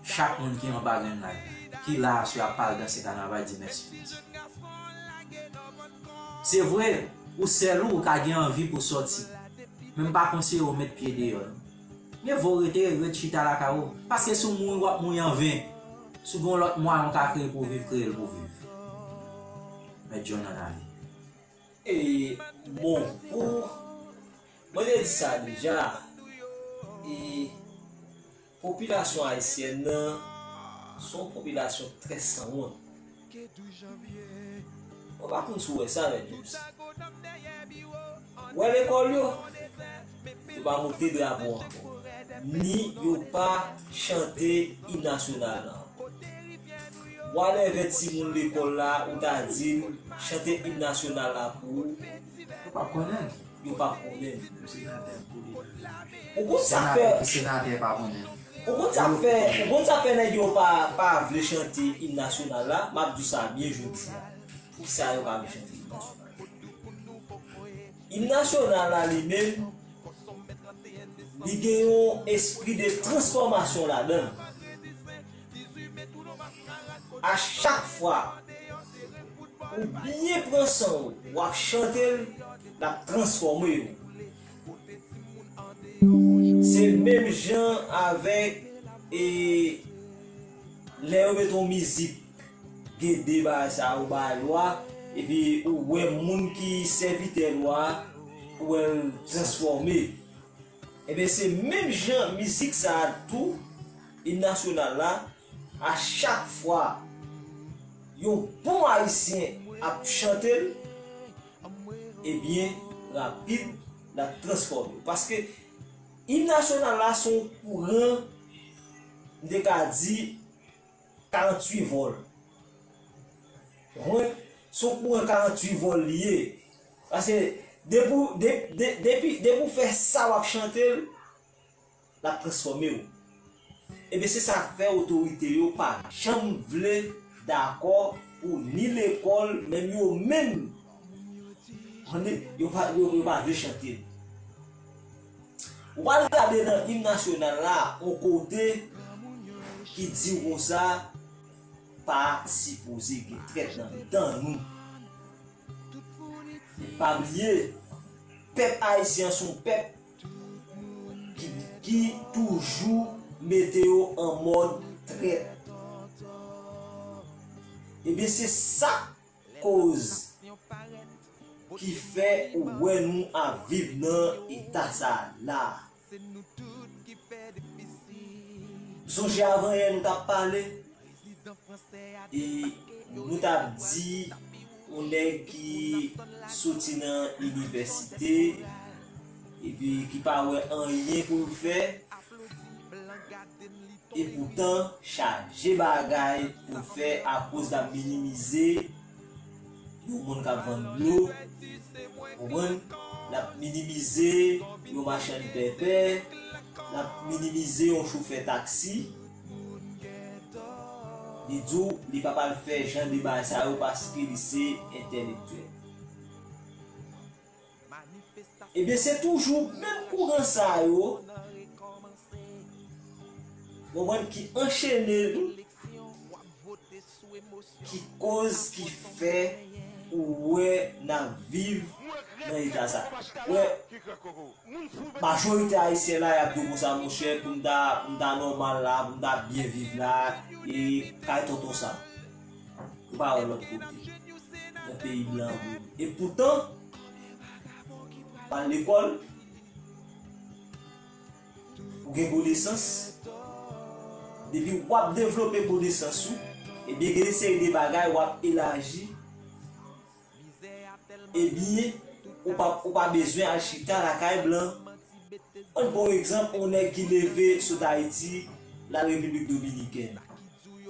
chak moun ki anba grenn la, ki la aswè ap pale danse kanaval, di mèsi pou li. Se vre, ou sèl ou, ou ka gen anvi pou sòti. Men m pa konseye w met pye deyò, non. Mye vo w rete, ret chita lakay ou. Paske si w mouri, w ap mouri anven. Si w gen yon lòt mwayen w ka kreye pou w viv, kreye l pou w viv. Mèt John ann ale. E, bon, pou, mwen te di sa deja, e, popilasyon ayisyèn nan, se yon popilasyon trè sanwont. Mwen pa konn si w wè sa, men w wè lekòl yo, yo pa monte drapo ankò, ni yo pa chante im nasyonal la. W a leve timoun lekòl la, ou ta di l, chante im nasyonal la pou ou. Yo p ap konnen l. Yo p ap konnen l. Ou konn sa fè, ou konn sa fè, ou konn sa fè nèg yo pa, pa vle chante im nasyonal la, m ap di w sa byen jodi a. Poukisa yo pa vle chante im nasyonal la? Im nasyonal la li menm, li gen yon espri de transfòmasyon ladan l. A chak fwa ou byen pran san w, w ap chante l, l ap transfòme w. Se menm jan avèk, e, lè yo mete yon mizik, gede bagay sa yo bay lwa, epi ou wè moun ki sèvitè lwa a, ou wè l transfòme. Ebyen, se menm jan mizik sa a tou, im nasyonal la, a chak fwa yon bon ayisyen ap chante l, ebyen, rapid, l ap transfòme. Paske im nasyonal la se yon kouran, m te ka di, karanntuit vòl. Ou konprann? Se yon kouran karanntuit vòl li ye. Paske depi w, de, de, depi, depi w fè sa w ap chante l, l ap transfòme w. Ebyen, se sa k fè otorite yo pa janm vle dakò pou ni lekòl, menm yo menm, yo pa, yo, yo pa vle chante l. Ou pral gade nan im nasyonal la, yon kote ki di w konsa, pa sipoze gen trèt nan mitan nou. Pa bliye, pèp ayisyen an se yon pèp ki, ki toujou mete yo an mòd trèt. Ebyen, se sa k koz ki fè ou wè nou ap viv nan eta sa a la. Sonje avan yè nou t ap pale, e nou t ap di yon nèg ki soti nan inivèsite, epi ki pa wè anyen pou l fè, Epoutan, chaje bagay pou fè akoz l ap minimize yon moun k ap vann dlo, konprann? L ap minimize yon machann pèpè, l ap minimize yon chofè taksi. Li di w li p ap al fè jan de bagay sa yo paske li se entèlektyèl. Ebyen, se toujou menm kouran sa yo, konprann, ki anchene nou, ki koz, ki fè ou wè n ap viv nan eta sa. Wè, majorite ayisyen la, y ap di w konsa, monchè, pou m ta, pou m ta nòmal la, pou m ta byen viv la, e kay tonton sa. Ou pa wè lòt kote. Nan peyi blan an, bro. Epoutan, w al lekòl, ou gen konesans, depi w ap devlope konesans ou, ebyen, gen yon seri de bagay w ap elaji, ebyen, ou pa, ou pa bezwen al chita lakay blan. Ann pran yon egzanp, yon nèg ki leve sot Ayiti, l al Repiblik Dominikèn.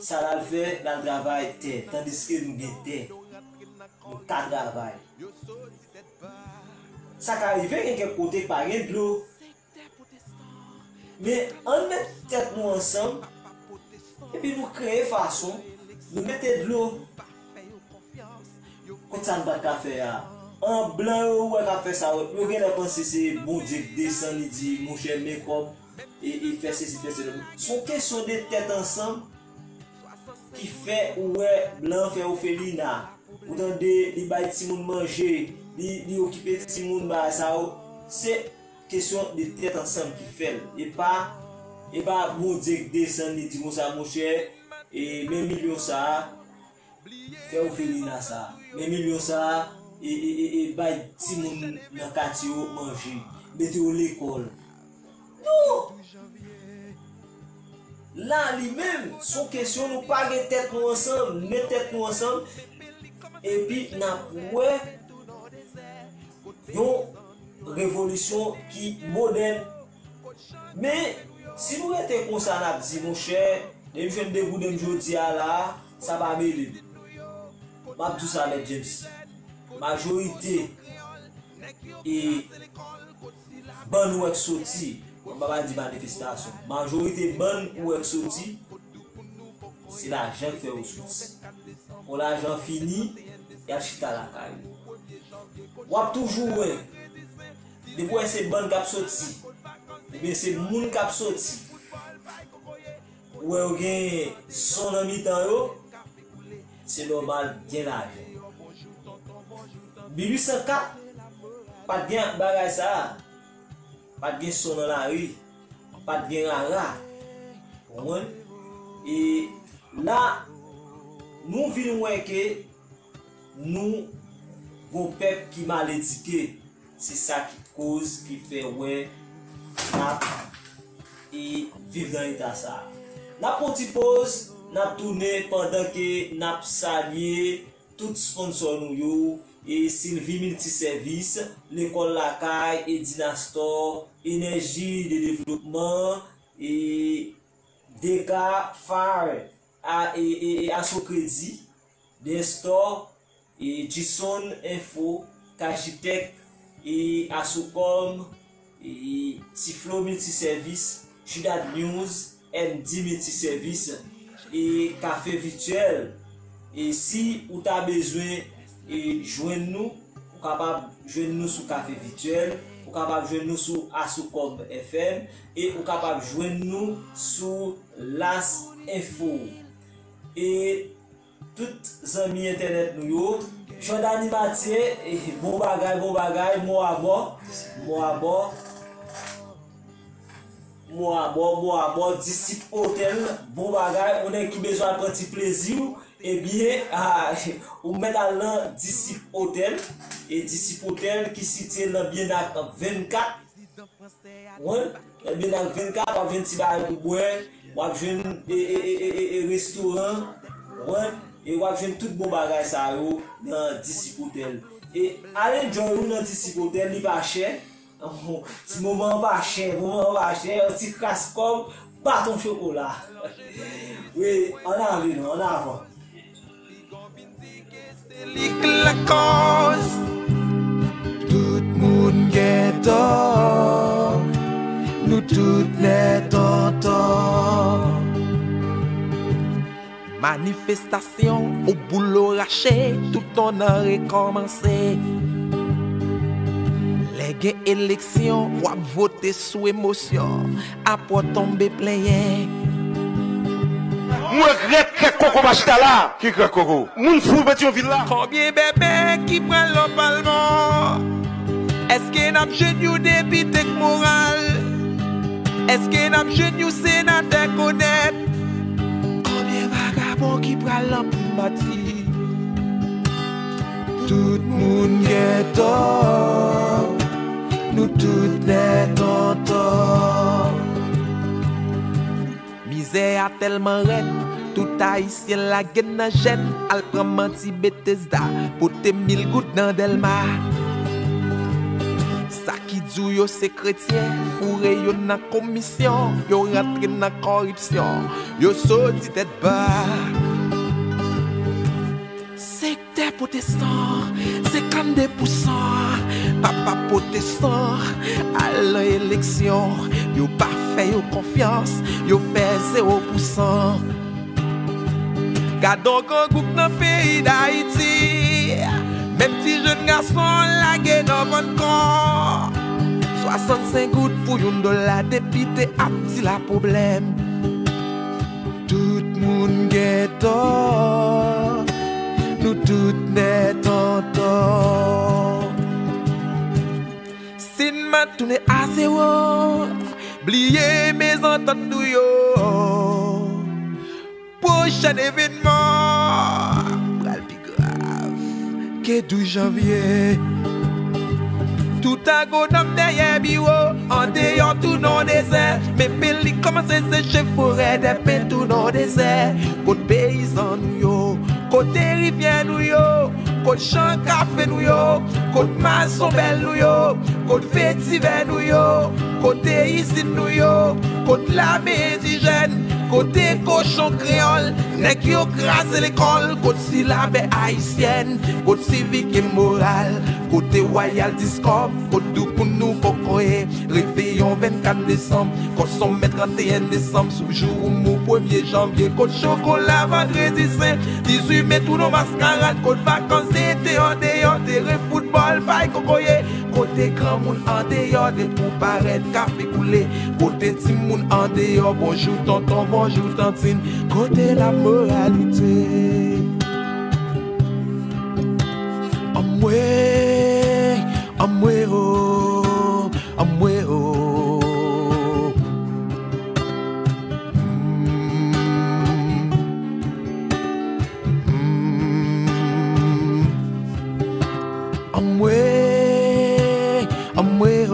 Sa l al fè, l al travay tè, tandiske nou gen tè. Nou ka travay. Sa ka rive gen kèk kote k pa gen dlo. Men ann met tèt nou ansanm, epi nou kreye fason, nou mete dlo. Kot sa n pa t ka fè a? An blan yo ou wè k ap fè sa yo, yo genlè panse se Bondye k desann, li di, monchè, men kòb, e, e fè sesi, fè sela. Se yon kesyon de tèt ansanm ki fè ou wè blan fè ofelina. Ou tande, li bay timoun manje, li, li okipe timoun, bagay sa yo. Se kesyon de tèt ansanm ki fè l. E pa, e pa Bondye k desann, li di konsa, monchè, e men milyon sa a, fè ofelina sa a. Men milyon sa a, e, e, e, e bay timoun nan katye yo manje. Mete yo lekòl. Non! La, li menm, se yon kesyon nou pa gen tèt nou ansanm, met tèt nou ansanm, epi n ap wè yon revolisyon ki modèn. Men, si nou rete konsa, n ap di, monchè, depi m jwenn de gouden m jodi a la, sa pa mele m. M ap di w sa, Mèt James. Majorite e bann ou wè k soti, m pa pral di manifestasyon, majorite bann ou wè k soti, se lajan k fè yo soti. Kon lajan fini, y al chita lakay yo. W ap toujou wè, depi w wè se bann k ap soti, oubyen se moun k ap soti, ou wè yo gen son nan mitan yo, se nòmal gen lajan. Mil uit san kat, pa t gen bagay sa a. Pa t gen son nan lari. Pa t gen rara. Konprann? E la, nou vin wè ke nou gon pèp ki mal edike. Se sa ki koz, ki fè wè n ap, e, viv nan eta sa a. N ap pran ti poz, n ap tounen pandan ke n ap salye tout sponsò nou yo, e, Sylvie Multiservice, Lekòl Lakay, Edina Store, Enèji de Devlopman, e, Deka, Fire, a, e, e, e, Aso Kredi, Desktop, e, Jison Info, Kajitech, e, Asocom, e, Tiflo Multiservice, Judad News, M D Multiservice, e, Kafe Vityèl. E si ou ta bezwen, e, jwenn nou, ou kapab jwenn nou sou Kafe Vityèl, ou kapab jwenn nou sou Asocom F M, e ou kapab jwenn nou sou Las Info. E tout zanmi entènèt nou yo, Jordany Mathieu, e, bon bagay, bon bagay, mò a mò, mò a mò, mò a mò, mò a mò, Disip Hotel, bon bagay, ou nèg ki bezwen al pran ti plezi w, ebyen, a, ou mèt al nan Disip Hotel, e Disip Hotel ki sitiye nan Byenak vennkat, Wi, ebyen nan vennkat, w ap jwenn ti bagay pou bwè, w ap jwenn, e, e, e, e, e, e, restoran, wi, e w ap jwenn tout bon bagay sa yo nan Disip Hotel. E al enjoy ou nan Disip Hotel, li pa chè. Ti moman an pa chè, moman an pa chè, yon ti kras kòb, Baton chokola. Wi, ann ale non, ann avan. Se li k lakòz. Tout moun gen tò. Nou tout nèt antò. Manifestasyon, ou boulo rache, tout on an rekòmanse. Lè gen eleksyon, w ap vote sou emosyon, apre w tonbe plenyen. M regrèt krèk koko m achte la. Ki krèk koko? Moun fou Petyonvil la. Konbyen bèbè ki pral nan palman? Èske n ap jwenn yon depite k moral? Èske n ap jwenn yon senatè k onèt? Konbyen vagabon ki pral nan primati? Tout moun gen tò, nou tout nèt antò. Mizè a tèlman rèd, tout Ayisyen lage n nan jèn, al pran manti Betesda, pote mil goud nan Dèlma. Sa ki di w yo se kretyen, foure yo nan komisyon, yo rantre nan kòripsyon, yo soti tèt ba. Sektè pwotestan, senkannde pousan, papa pwotestan, al nan eleksyon, yo pa fè yo konfyans, yo fè zewo pousan. Gadon grangou k nan peyi Dayiti, menm ti jèn gason lage nan vann kò. Swasannsenk goud pou yon dola, depite ap di la pwoblèm. Tout moun gen tò, nou tout nèt antò. Si n mat tounen a zewo, bliye mezantant nou yo. Pwochèn evènman pral pi grav ke douz janvye. Tout agwonòm dèyè biwo, andeyò tou nan dezè. Men peli kòmanse seche, forè dèpen tou nan dezè. Kot peyizan nou yo? Kote rivyè nou yo? Kot chan kafe nou yo? Kot mazon bèl nou yo? Kot vetivè nou yo? Kote izin nou yo? Kot lame endijèn? Kote kochon kreyòl? Nèg yo kraze lekòl? Kot silabè ayisyèn? Kot sivik e moral? Kote Wayal Diskòb? Kot doukoun nou kokoye? Reveyon vennkat desanm, kòsonmen tranteyen desanm, sou jou ou mou premye janvye, kot chokola vandredi sen, dizuit me tou nan maskarad, kot vakans ete andeyò, teren foutbòl, pay kokoye, kote granmoun andeyò, depi w parèt, kafe koule, kote timoun andeyò, bonjou tonton, bonjou tantin, kote lamoralite? Anmwe, anmwe o, anmwe o. Mm, mm. Anmwe, anmwe o.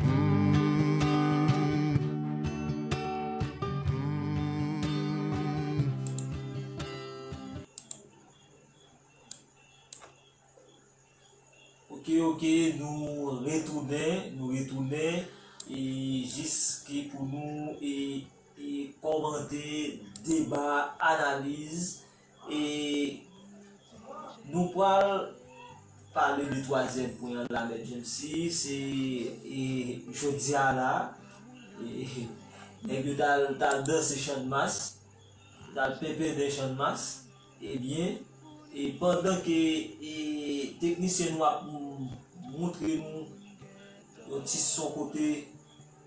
Mm, mm. Ok, ok, nou retounen, nou retounen, e jis ki pou nou, e, e kòmante, deba, analiz, e nou pral pale de twazyèm pwen an la, Mèt James, se, e, jodi a la, e, nèg yo t al, t al danse Channmas, t al penpennen Channmas, ebyen, e pandan ke, e, teknisyen nou ap m-, montre nou yon ti son kote,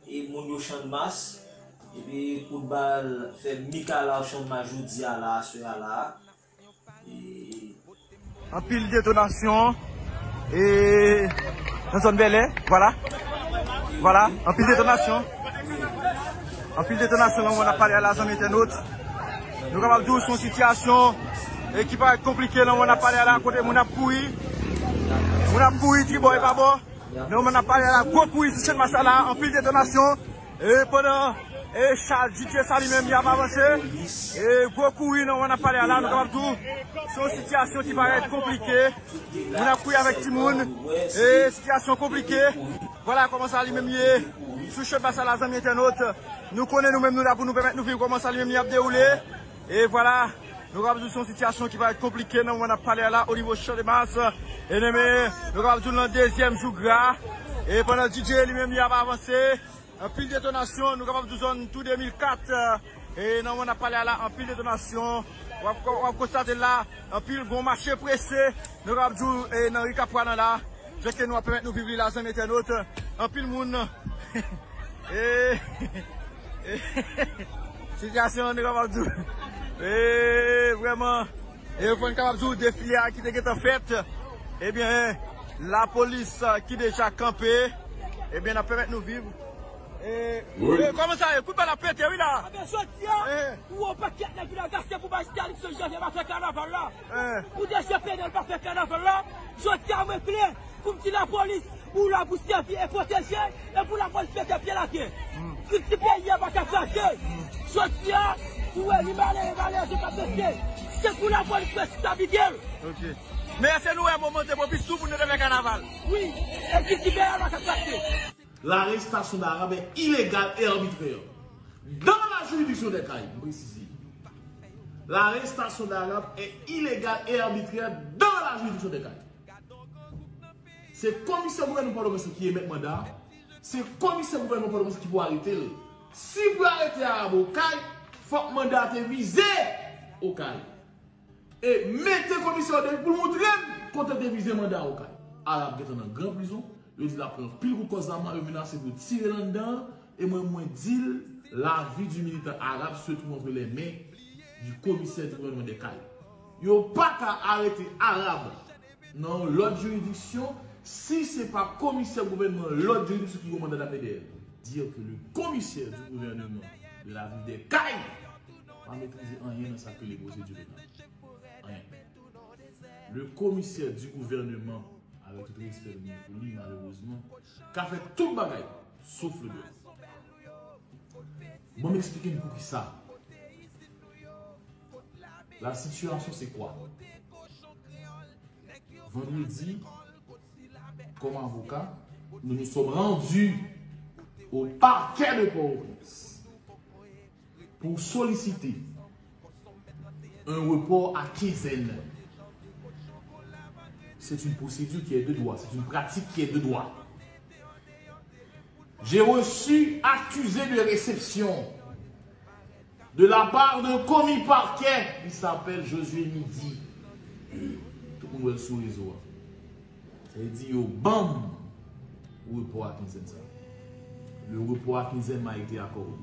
e, moun yo Channmas, epi kout bal fè mikalaw Channmas jodi a la, aswè a la. E, anpil detonasyon, e, nan zòn Bèlè, vwala. Vwala, anpil detonasyon. Anpil detonasyon nan moman n ap pale a la, zanmi entènot. Nou kapab di w se yon sitiyasyon, e, ki parèt konplike nan moman n ap pale a la, kote moun ap kouri. Moun ap kouri tribò e pa bò. Nan moman n ap pale a la, gwo kouri sou Channmas la, anpil detonasyon. E pandan E Charles Didier sa li menm li ap avanse. E gwo kouri nan moman n ap pale a la, nou kapab di w se yon sitiyasyon ki parèt konplike. Moun ap kouri avèk timoun. E sitiyasyon konplike. Vwala kòman sa li menm ye. Sou Showtmas la, zanmi entènot. Nou konnen nou menm nou la pou nou pèmèt nou viv kòman sa li menm li ap dewoule. E vwala, nou kapab di w se yon sitiyasyon ki parèt konplike nan moman n ap pale a la o nivo Showtmas. E nou menm, nou kapab di w nan dezyèm jou gra. E pandan Didier li menm li ap avanse. Anpil detonasyon, nou kapab di w zòn tou de mil kat, e nan moman n ap pale a la, anpil detonasyon. W ap, w ap konstate la, anpil gon mache prese, nou kapab di w, e nan ri Kapwa nan la, jan ke nou ap pèmèt nou viv li la, zanmi entènot. Anpil moun, e, e, sitiyasyon, nou kapab di w, e, vrèman, e, fò n kapab di w, defile a ki te gentan fèt, ebyen, lapolis, e, ki deja kanpe, ebyen, n ap pèmèt nou viv. E, e, kòman sa ye? Kout bal ap pete, wi, la. Anben, jodi a, ou wè yon pakèt nèg vin agase pou bay Calixte Janvier pa fè kanaval la. Pou D G P N L pa fè kanaval la. Jodi a, mwen klè pou m di lapolis, ou la pou sèvi e pwoteje, e pou lapolis mete pye l atè. Kilti peyi a pa ka kraze. Jodi a, ou wè li malere, malere, se pa pete. Se pou lapolis restablite l. Ok. Men èske nou wè moman te pwopis tou pou nou te fè kanaval? Wi, e kilti peyi a pa ka kraze. L'arrestation d'Arabe est illégale et arbitraire dans la juridiction des Cayes, m presize. L'arrestation d'Arabe est illégale et arbitraire dans la juridiction des Cayes. Se komisè gouvènman Pòtoprens ki emèt manda a. Se komisè gouvènman Pòtoprens ki pou arete l. Si pou arete Arabe Okay, fòk manda a te vize Okay. E mete komisè yo depi pou l montre m kote l te vize manda Okay. Arabe gentan nan gran prizon. Yo di l ap pran anpil kout kòz lame, yo menase pou tire l anndan an. E mwen, mwen di l, la vie du militant Arabe se trouve entre les mains du commissaire du gouvernement des Cayes. Yo pa ka arete Arabe nan yon lòt jiridiksyon si se pa komisè gouvènman lòt jiridiksyon ki gen manda dame dèyè l. Dire que le commissaire du gouvernement de la ville des Cayes pa metrize anyen nan sa k rele pwosedi penal. Anyen. Le commissaire du gouvernement, avec tout respect nou gen pou li, malerezman, ka fè tout bagay, sof le dwèt. Bon, m eksplike n poukisa. La situation, c'est quoi? Vendredi, comme avocat, nous nous sommes rendus au parquet de Port-au-Prince pour solliciter un report à quinzaine. C'est une procédure qui est de droit, c'est une pratique qui est de droit. J'ai reçu accusé de réception de la part d'un commis parquet qui s'appelle Josué Midi. Tout moun wè l sou rezo a. Sa vle di yo ban m repò a kinzèn sa. Le repos à quinzaine m'a été accordé.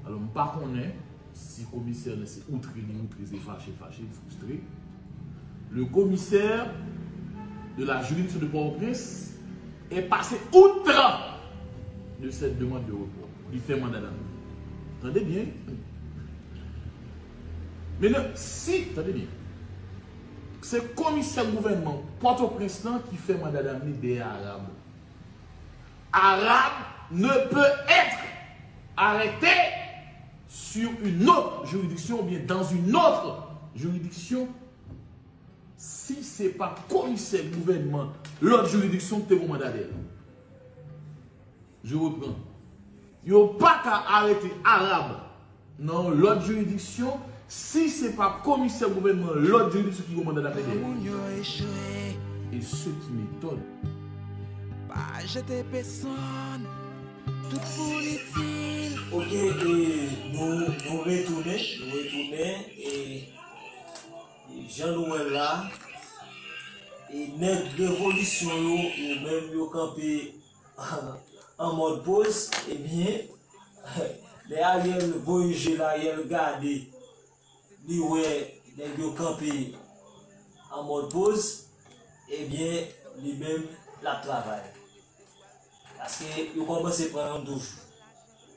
Alò, m pa konnen si komisè nan se outre li outre, se fache fache, fristre. Le commissaire de la juridiction de Port-au-Prince est passé outre de cette demande de repos. Li fè manda dame. Tande byen. Mentnan, si, tande byen. Se komisè gouvènman Pòtoprens lan ki fè manda dame dèyè Arab. Arab ne peut être arrêté sur une autre juridiction ou bien dans une autre juridiction si se pa komisè gouvènman lòt jiridiksyon ki te gen manda dèyè l. Je reprends. Yo pa ka arete Arab nan yon lòt jiridiksyon si se pa komisè gouvènman lòt jiridiksyon ki gen manda dame dèyè l. E ce qui m'étonne. Pa jete pèsonn, tout moun itil. Ok, e nou, nou retounen, nou retounen, e, e jan nou wè l la, e nèg revolisyon yo, yo menm yo kanpe an mòd poz, ebyen, lè Ariel voye je l, Ariel gade, li wè nèg yo kanpe an mòd poz, ebyen, li menm, l ap travay. Paske yo kòmanse pran yon douf.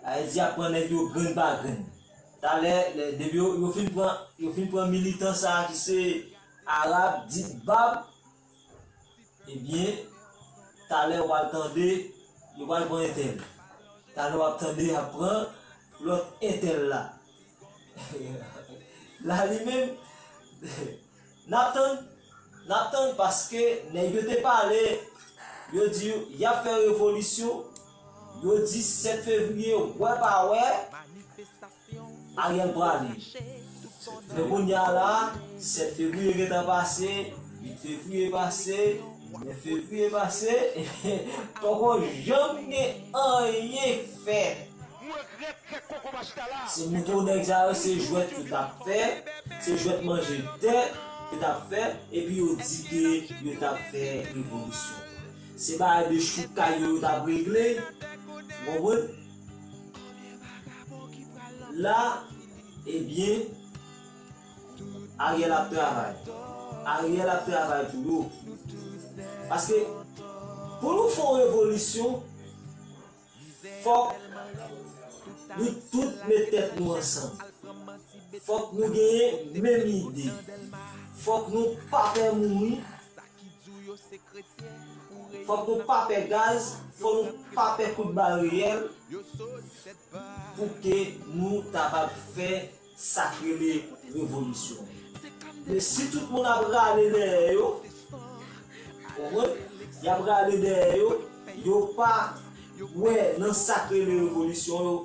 Sa vle di, y ap pran nèg yo grenn pa grenn. Talè, lè, depi yo, yo fin pran, yo fin pran militan sa a ki se Arab, dit Bab, ebyen, talè w al tande, yo pral pran entèl. Talè w ap tande y ap pran lòt entèl la. La li menm, n ap tann, n ap tann paske nèg yo te pale, yo di y ap fè revolisyon, yo di sèt fevriye, wè pa wè, Ariel prale. Men kounye a la, sèt fevriye gentan pase, uit fevriye pase, nèf fevriye pase, poko janm gen anyen k fèt. Se mouton nèg sa yo, se jwèt yo t ap fè, se jwèt manje tè yo t ap fè, epi yo di ke yo t ap fè revolisyon. Se bagay de choukay yo yo t ap regle, w konprann? La, ebyen, Ariel ap travay. Ariel ap travay pou yo. Paske, pou nou fè yon revolisyon, fòk nou tout met tèt nou ansanm. Fòk nou genyen menm ide. Fòk nou pa pè mouri. Fòk nou pa pè gaz. Fòk nou pa pè kout bal reyèl. Pou ke nou kapab fè sa k rele revolisyon. Men si tout moun ap rale dèyè yo, konprann? Y ap rale dèyè yo, yo pa wè nan sa k rele revolisyon yo,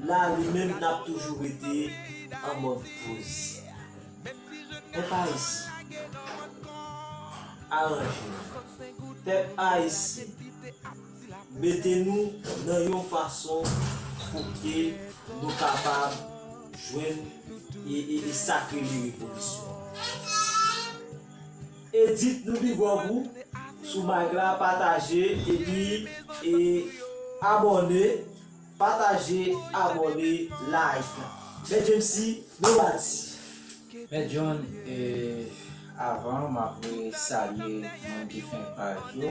la li menm n ap toujou rete an mòd poze. Pèp ayisyen, aranje nou. Pèp ayisyen, mete nou nan yon fason pou ke nou kapab jwenn e, e, e sa k rele revolisyon. Edit, nou big up ou sou mic la, pataje epi e abòne, pataje, abòne, like. Mèt James, nou pati. Mèt John, e, avan, m ap salye moun ki fenk paj yo.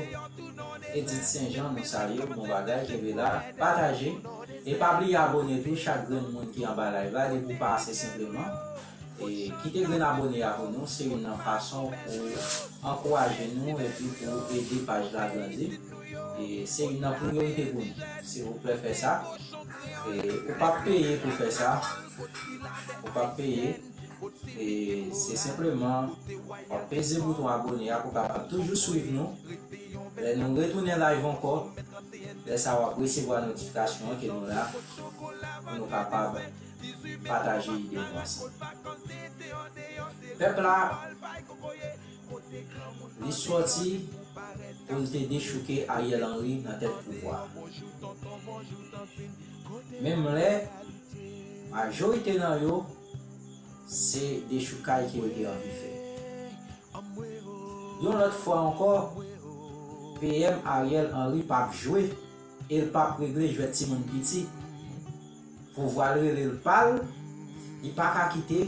Edith Saint Jean, nou salye w, bon bagay, kenbe la, pataje. E pa bliye abòne tou, chak grenn moun ki anba live la, depi w pase senpleman. E kite grenn abòne a pou nou, se youn nan fason pou ankouraje nou epi pou ede paj la grandi. E se youn nan priyorite pou nou. Silvouplè fè sa. E ou p ap peye pou fè sa. Ou p ap peye. E se senpleman w ap peze bouton abòne a pou w kapab toujou swiv nou. Lè nou retounen live ankò, lè sa w ap resevwa notifikasyon an ke nou la, pou nou kapab pataje ide nou ansanm. Pèp la, li sòti pou l te dechouke Ariel Henry nan tèt pouvwa a. Menm lè, majorite nan yo, se dechoukay ke yo te anvi fè. Yon lòt fwa ankò, P M Ariel Henry p ap jwe e l p ap regle jwèt timoun piti. Pouvwa l rele l pa l, li pa ka kite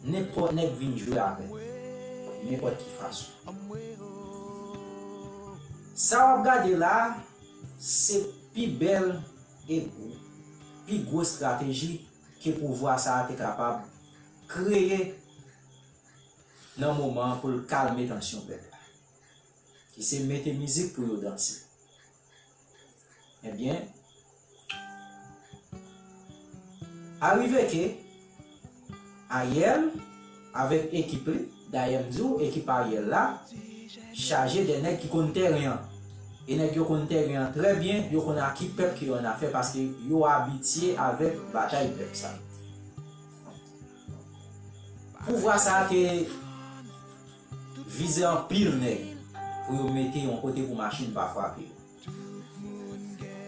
nenpòt nèg vin jwe avè l, nenpòt ki fason. Sa w ap gade la, se pi bèl e gwo, pi gwo estrateji ke pouvwa sa a te kapab kreye nan moman an pou l kalme tansyon pèp la, ki se mete mizik pou yo danse. Ebyen, arive ke Ariel avèk ekip li, dayè m di w, ekip Ariel la, chaje de nèg ki konn teren an. E nèg yo konn teren an trè byen, yo konn a ki pèp ke yo annafè, paske yo abitye avèk batay pèp sa. Pouvwa sa a te vize anpil nèg pou yo mete yon kote pou machin pa frape yo.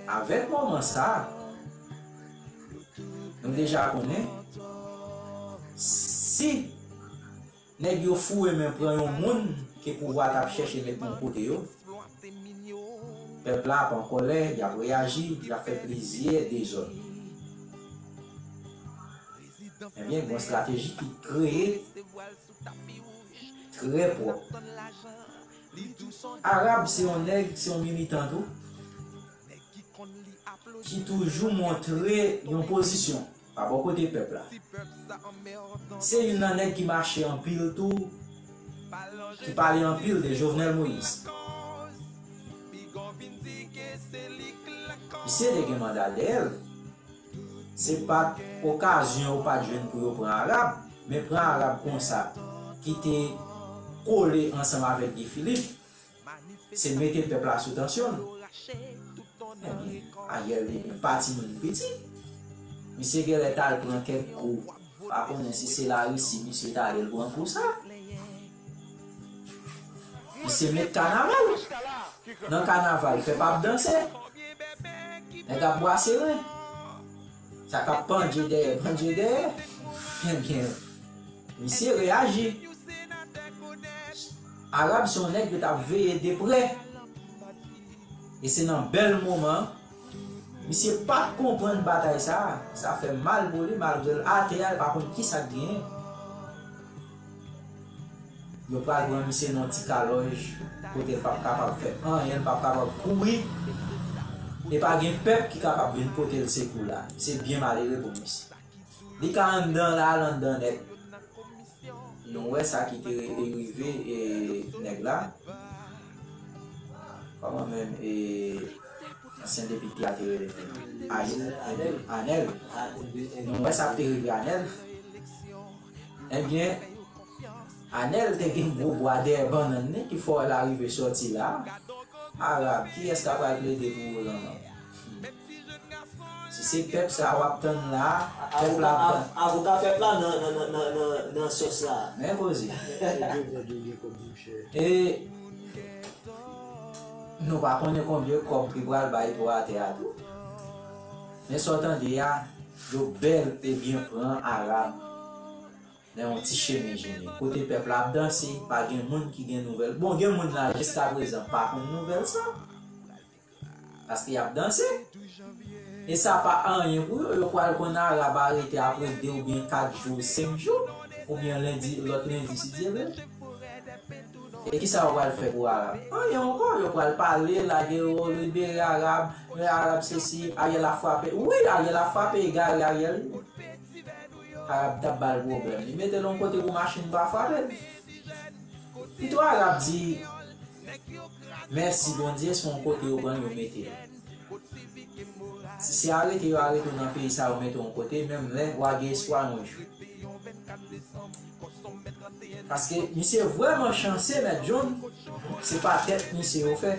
Avèk moman sa a, nou deja konnen, si nèg yo foure men pran yon moun ke pouvwa t ap chèche met yon kote yo, pèp la ap an kòlè, y ap reyaji, y ap fè plizyè dezòd. Ebyen, gen yon estrateji ki kreye trè pwòp. Arab se yon nèg, se yon militan tou, ki toujou montre yon pozisyon pa bò kote pèp la. Se youn nan nèg ki mache anpil tou, ki pale anpil de Jovenel Moïse. Misye te gen manda dèyè l. Se pa t okazyon yo pa t jwenn pou yo pran Arab, men pran Arab konsa, ki te kole ansanm avèk Guy Philippe, se mete pèp la sou tansyon l. Ebyen, Ariel li pa timoun piti. Misye genlè t al pran kèk kou. Pa konnen si se Larisi misye t ale l pran kou sa. Misye met kanaval. Nan kanaval, pèp ap danse. Nèg ap bwase ren. Sa k ap pandje dèyè, pandje dèyè. Ebyen, misye reyaji. Arab se yon nèg yo t ap veye de prè. E se nan bèl moman, misye pa t konprann batay sa a. Sa fè mal pou li, malgre l atè a, li pa konn kisa k genyen. Yo pral pran misye nan ti kalòj, kote l p ap kapab fè anyen, l p ap kapab kouri. E pa gen pèp ki kapab vin pote l sekou la. Se byen malere pou misye. Li ka anndan la, l anndan nèt. Nou wè sa ki te rive, e, nèg la. Kòman menm, e, ansyen depite a te rele menm? Anèl. Anèl. Nou wè sa ki te rive Anèl. Ebyen, Anèl te gen gwo bwa dèyè bannann li ki fè l arive sòti la. Arab, kiyès k ap al plede pou ou lan? Si se pèp sa a w ap tann la, pèp la ap tann. Avoka pèp la nan, nan, nan, nan, nan, nan sòs la. Men koze. E nou pa konnen konbyen kòb ki pral bay pou atè a tou. Men sa w tande a, yo bèl e byen pran Arab nan yon ti chemen jennen. Kote pèp la ap danse, pa gen moun ki gen nouvèl. Bon, gen moun la jiskaprezan pa konn nouvèl sa. Paske y ap danse. E sa pa anyen pou yo. Yo pral konn Arab arete apre de oubyen kat jou, senk jou, oubyen lendi, lòt lendi, si Dye vle. E kisa yo pral fè pou Arab? Anyen ankò. Yo pral pale, lage yo, libere Arab, men Arab sesi, Ariel ap frape. Wi, Ariel ap frape, egare Ariel. Arab t ap ba l pwoblèm. Li mete l yon kote pou machin pa frape l. Pito Arab di, mèsi Bondye, se yon kote yo pran l, yo mete l. Si se arete yo arete w nan peyi sa, yo mete w yon kote, menm lè w a gen espwa yon jou. Paske misye vrèman chanse, Mèt John, se pa tèt misye yo fè.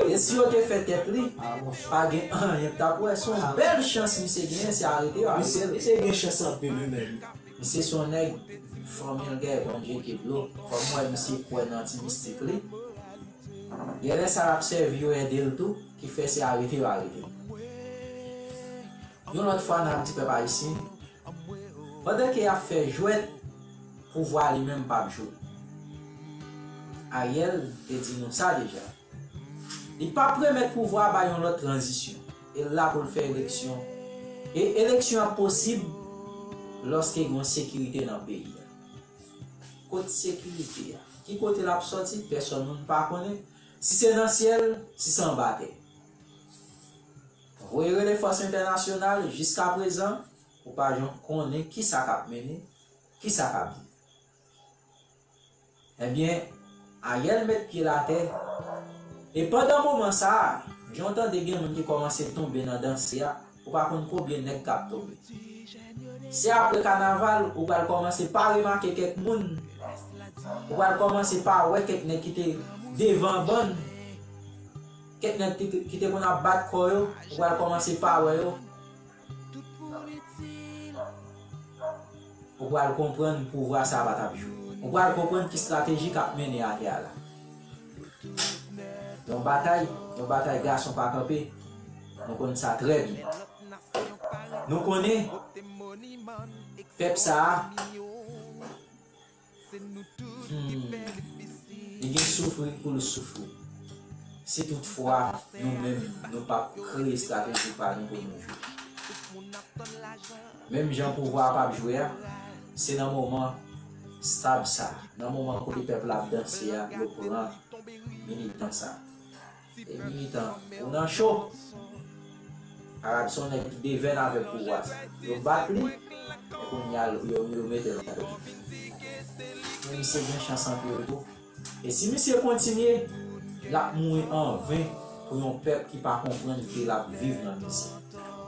E si yo te fè tèt li, pa gen anyen k t ap wè. Se yon bèl chans misye genyen, se arete yo arete l. Misye gen chans anpil, wi, menm. Misye se yon nèg, fanmi l gen Bondye ki dlo. Kòm m wè misye kwè nan ti mistik li. Genlè sa l ap sèvi yo ede l tou, ki fè se arete yo arete l. Yon lòt fwa, n ap di pèp ayisyen, pandan ke y ap fè jwèt, pouvwa li menm p ap jwe. Ariel te di nou sa deja. Li p ap remèt pouvwa a bay yon lòt tranzisyon. E l la pou l fè eleksyon. E eleksyon ap posib lòske gen yon sekirite nan peyi a. Kot sekirite a? Ki kote l ap sòti? Pèsòn moun pa konnen. Si se nan syèl, si se anba tè. Voye rele fòs entènasyonal, jiskaprezan, ou pa janm konnen kisa k ap mennen, kisa k ap vini. Ebyen, Ariel met pye l atè. E pandan moman sa a, jan w tande gen moun ki kòmanse tonbe nan danse a, ou pa konn konbyen nèg k ap tonbe. Se apre kanaval, ou pral kòmanse pa remake kèk moun. Ou pral kòmanse pa wè kèk nèg ki te devan bann. Kèk nèg ki te, ki te konn ap bat kò yo, ou pral kòmanse pa wè yo. Ou pral konprann pouvwa sa a pa t ap jwe. Ou pral konprann ki estrateji k ap mennen atè a la. Yon batay, yon batay gason pa kanpe. Nou konn sa trè byen. Nou konnen pèp sa a, Hmm. Li gen soufri pou l soufri. Si toutfwa nou menm, nou p ap kreye estrateji pa nou pou nou jwe. Menm jan pouvwa a p ap jwe a, se nan moman stab sa, nan moman kote pèp la ap danse a, yo pran militan sa. E militan, ou nan cho. Arab se yon nèg ki devèn avèk pouvwa sa. Yo bat li, men kounye a, yo, yo mete l yon kote. Men misye gen chans anpil tou. E si misye kontinye, l ap mouri an ven. pou yon pèp ki pa konprann ke l ap viv nan mizè,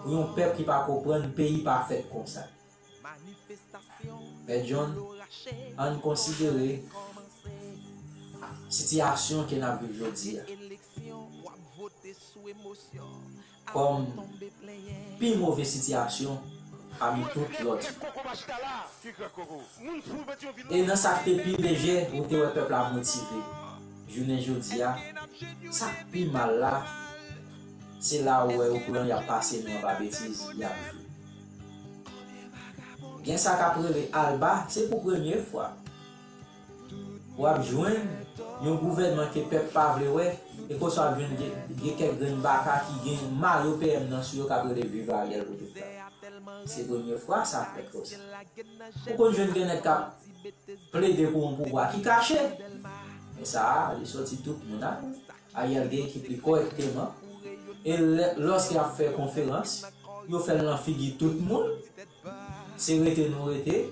pou yon pèp ki pa konprann peyi pa fèt konsa. Pè John, ann konsidere sitiyasyon ke n ap viv jodi a kòm pi move sitiyasyon pami tout lòt yo. E nan sa k te pi lejè, ou te wè pèp la motive. Jounen jodi a, sa k pi mal la, se la ou wè yo pran, y ap pase nou anba betiz, y ap jwe. Gen sa k ap rele Alba, se pou premye fwa. W ap jwenn yon gouvènman ke pèp pa vle wè, e konsa w ap jwenn gen, gen kèk grenn baka ki gen mayo P M nan sou yo k ap rele viv Ariel pou tout tan. Se premye fwa sa fèt konsa. Ou konn jwenn gen nèg k ap plede pou yon pouvwa ki kache. Men sa a, li soti tout moun a. Ariel gen ekip li kòrèkteman. E lè, lòske y ap fè konferans, yo fè l nan figi tout moun. Se rete nou rete,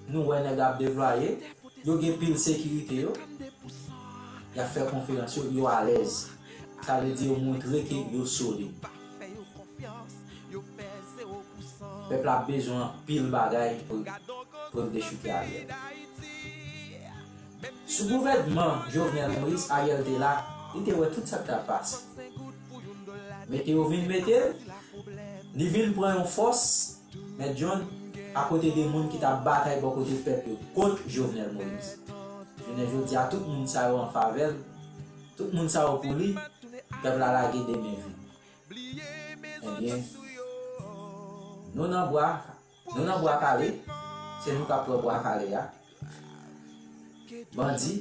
nou wè nèg ap deplwaye, yo gen pil sekirite yo, y ap fè konferans yo, yo alèz. Sa vle di yo montre ke yo solid. Pèp la ap bezwen anpil bagay pou, pou l dechouke Ariel. Sou gouvènman Jovenel Moïse, Ariel te la, li te wè tout sa k t ap pase. Mete yo vin mete l, li vin pran yon fòs, Mèt John, akote de moun ki t ap batay bò kote pèp yo kont Jovenel Moïse. Jounen jodi a, tout moun sa yo an favè l, tout moun sa yo pou li, pèp la lage de men vid. Ebyen, nou nan bwa, nou nan bwa kale, se nou k ap pran bwa kale a. Bandi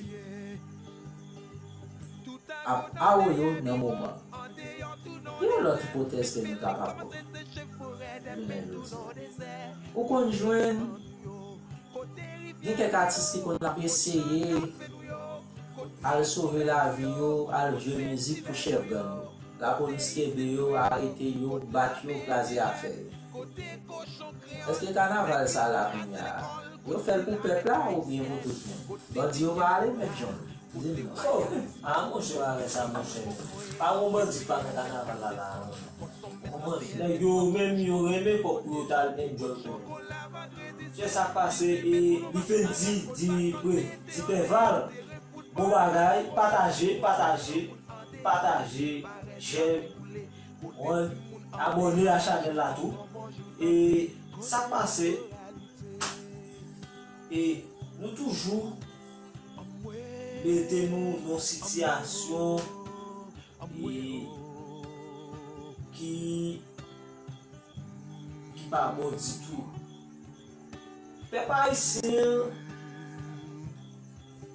ap awoyo nan moman. Yon lòt ipotèz ke nou kapab pran. Jounen jodi a. Ou konn jwenn gen kèk atis ki konn ap eseye al sove lavi yo, al jwe mizik pou chèf gang yo. Lapolis kenbe yo, arete yo, bat yo, kraze afè yo. Èske kanaval sa la kounye a, yo fè l pou pèp la oubyen pou tout moun? Bandi yo pa ale, Mèt John? Di m non. Oh, a monchè, bagay sa, monchè. Pa gon bandi k pa nan kanaval la, la, non. Ou konprann? Nèg yo menm, yo renmen fòk pou yo t al enjoy kò yo. Se sa k pase, e li fin di, di, di Pèval, bon bagay, pataje, pataje, pataje, j'aime, abòne a chanèl la tou. E sa k pase, e nou toujou mete nou nan sitiyasyon, e ki, ki pa bon ditou. Pèp ayisyen an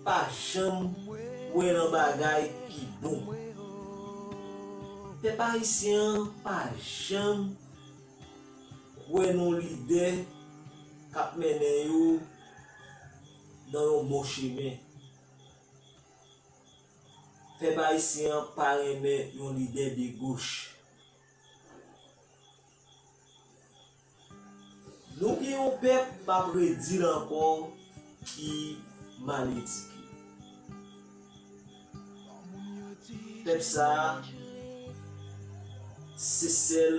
pa janm kwè nan bagay ki bon. Pèp ayisyen an pa janm kwè nan lidè k ap mennen yo nan yon bon chemen. Pèp ayisyen an pa renmen yon lidè de goch. Nou gen yon pèp, m ap redi l ankò, ki mal edike. Pèp sa a, se sèl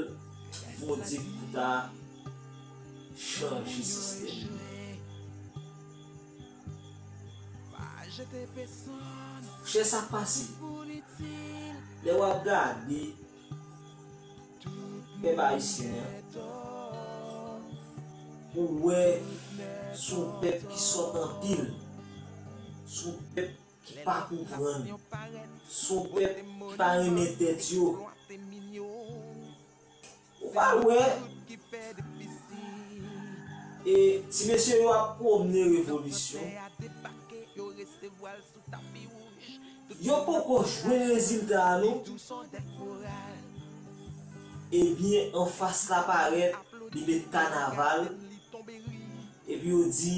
Bondye ki pou ta chanje sistèm li. Chè, sa k pase? Lè w ap gade pèp ayisyen an, ou wè se yon pèp ki sòt anpil, se yon pèp ki pa konprann, se yon pèp ki pa renmen tèt yo. Ou pa wè, e, ti mesye yo ap pwomne revolisyon. Yo poko jwenn rezilta a non. Ebyen, anfas la parèt, li met kanaval, epi yo di,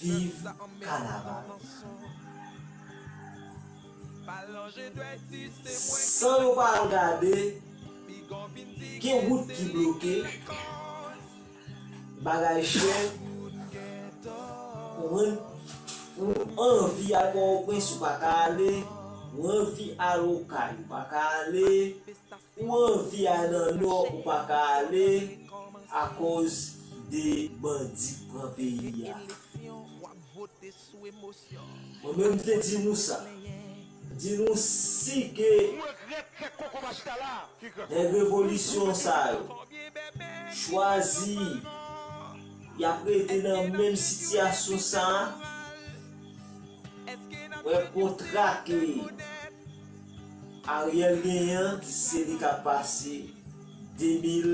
viv kanaval. San yo pa al gade, gen wout ki bloke, bagay chè, ou konprann, ou anvi al Pòtoprens, ou pa ka ale, Ou anvi al Okay, ou pa ka ale. Ou anvi al nan Nò, ou pa ka ale akoz de bandi k pran peyi a. Mwen menm, m te di nou sa. Di nou si ke nèg revolisyon sa yo chwazi y ap rete nan menm sitiyasyon sa a, wè kontra ke Ariel genyen an, se li k ap pase de mil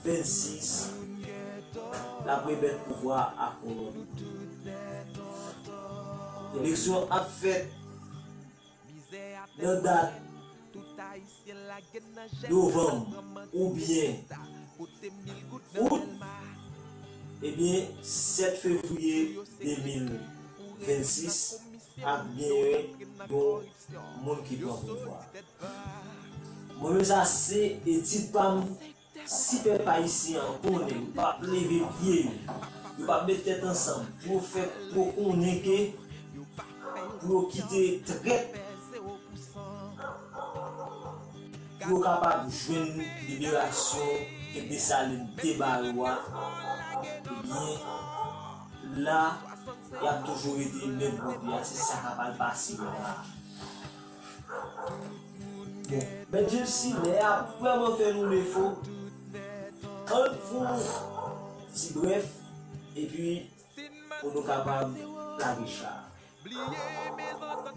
vennsis, l ap remèt pouvwa a yon lòt moun. Eleksyon ap fèt nan dat novanm oubyen out, ebyen, sèt fevriye de mil vennsis, ap genyen yon moun ki pran pouvwa. Mwen menm, sa se etid pa m. Si pèp ayisyen an konnen yo p ap leve pye yo, yo p ap met tèt ansanm pou yo fè, pou yo konnen ke, pou yo kite trèt, pou yo kapab jwenn liberasyon ke Desalin te ba yo a, ebyen, la, y ap toujou rete menm gwoup la, se sa k ap al pase yo la. Bon, Mèt James, si lè a vrèman fè nou defo, ann fè yon ti brèf, epi pou nou kapab lage cha a.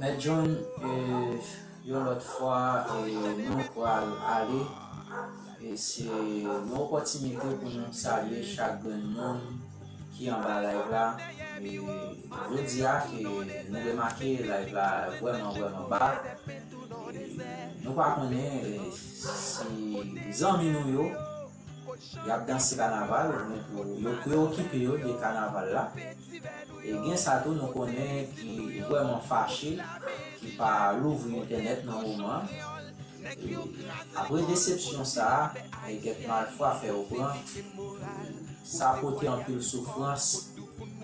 Mèt John, e, yon lòt fwa, e, nou pral ale. E se yon opòtinite pou nou salye chak grenn moun ki anba live la. E jodi a, ke nou remake live la vrèman, vrèman ba. E nou pa konnen, e, si zanmi nou yo, y ap danse kanaval, oubyen pou yo preokipe yo de kanaval la. E gen sa tou nou konnen ki vrèman fache, ki pa louvri entènèt nan moman an. E apre desepsyon sa a, e kèk malfwa fè yo pran, sa pote anpil soufrans,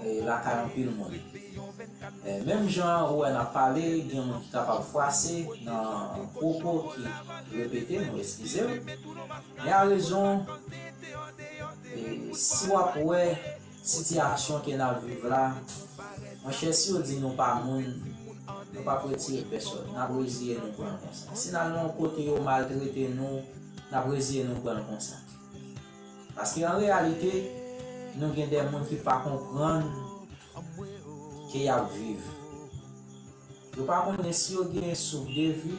e lakay anpil moun. E menm jan ou wè n ap pale, gen moun ki kapab fwase nan pwopo ki repete, nou eskize m. Men a rezon, e si w ap wè sitiyasyon ke n ap viv la, monchè, si yo di nou pa moun, nou p ap retire pèsòn, n ap reziye nou pran l konsa. Si n al nan yon kote yo maltrete nou, n ap reziye nou pran l konsa. Paske an reyalite, nou gen de moun ki pa konprann ke y ap viv. Yo pa konnen si yo gen souf de vi,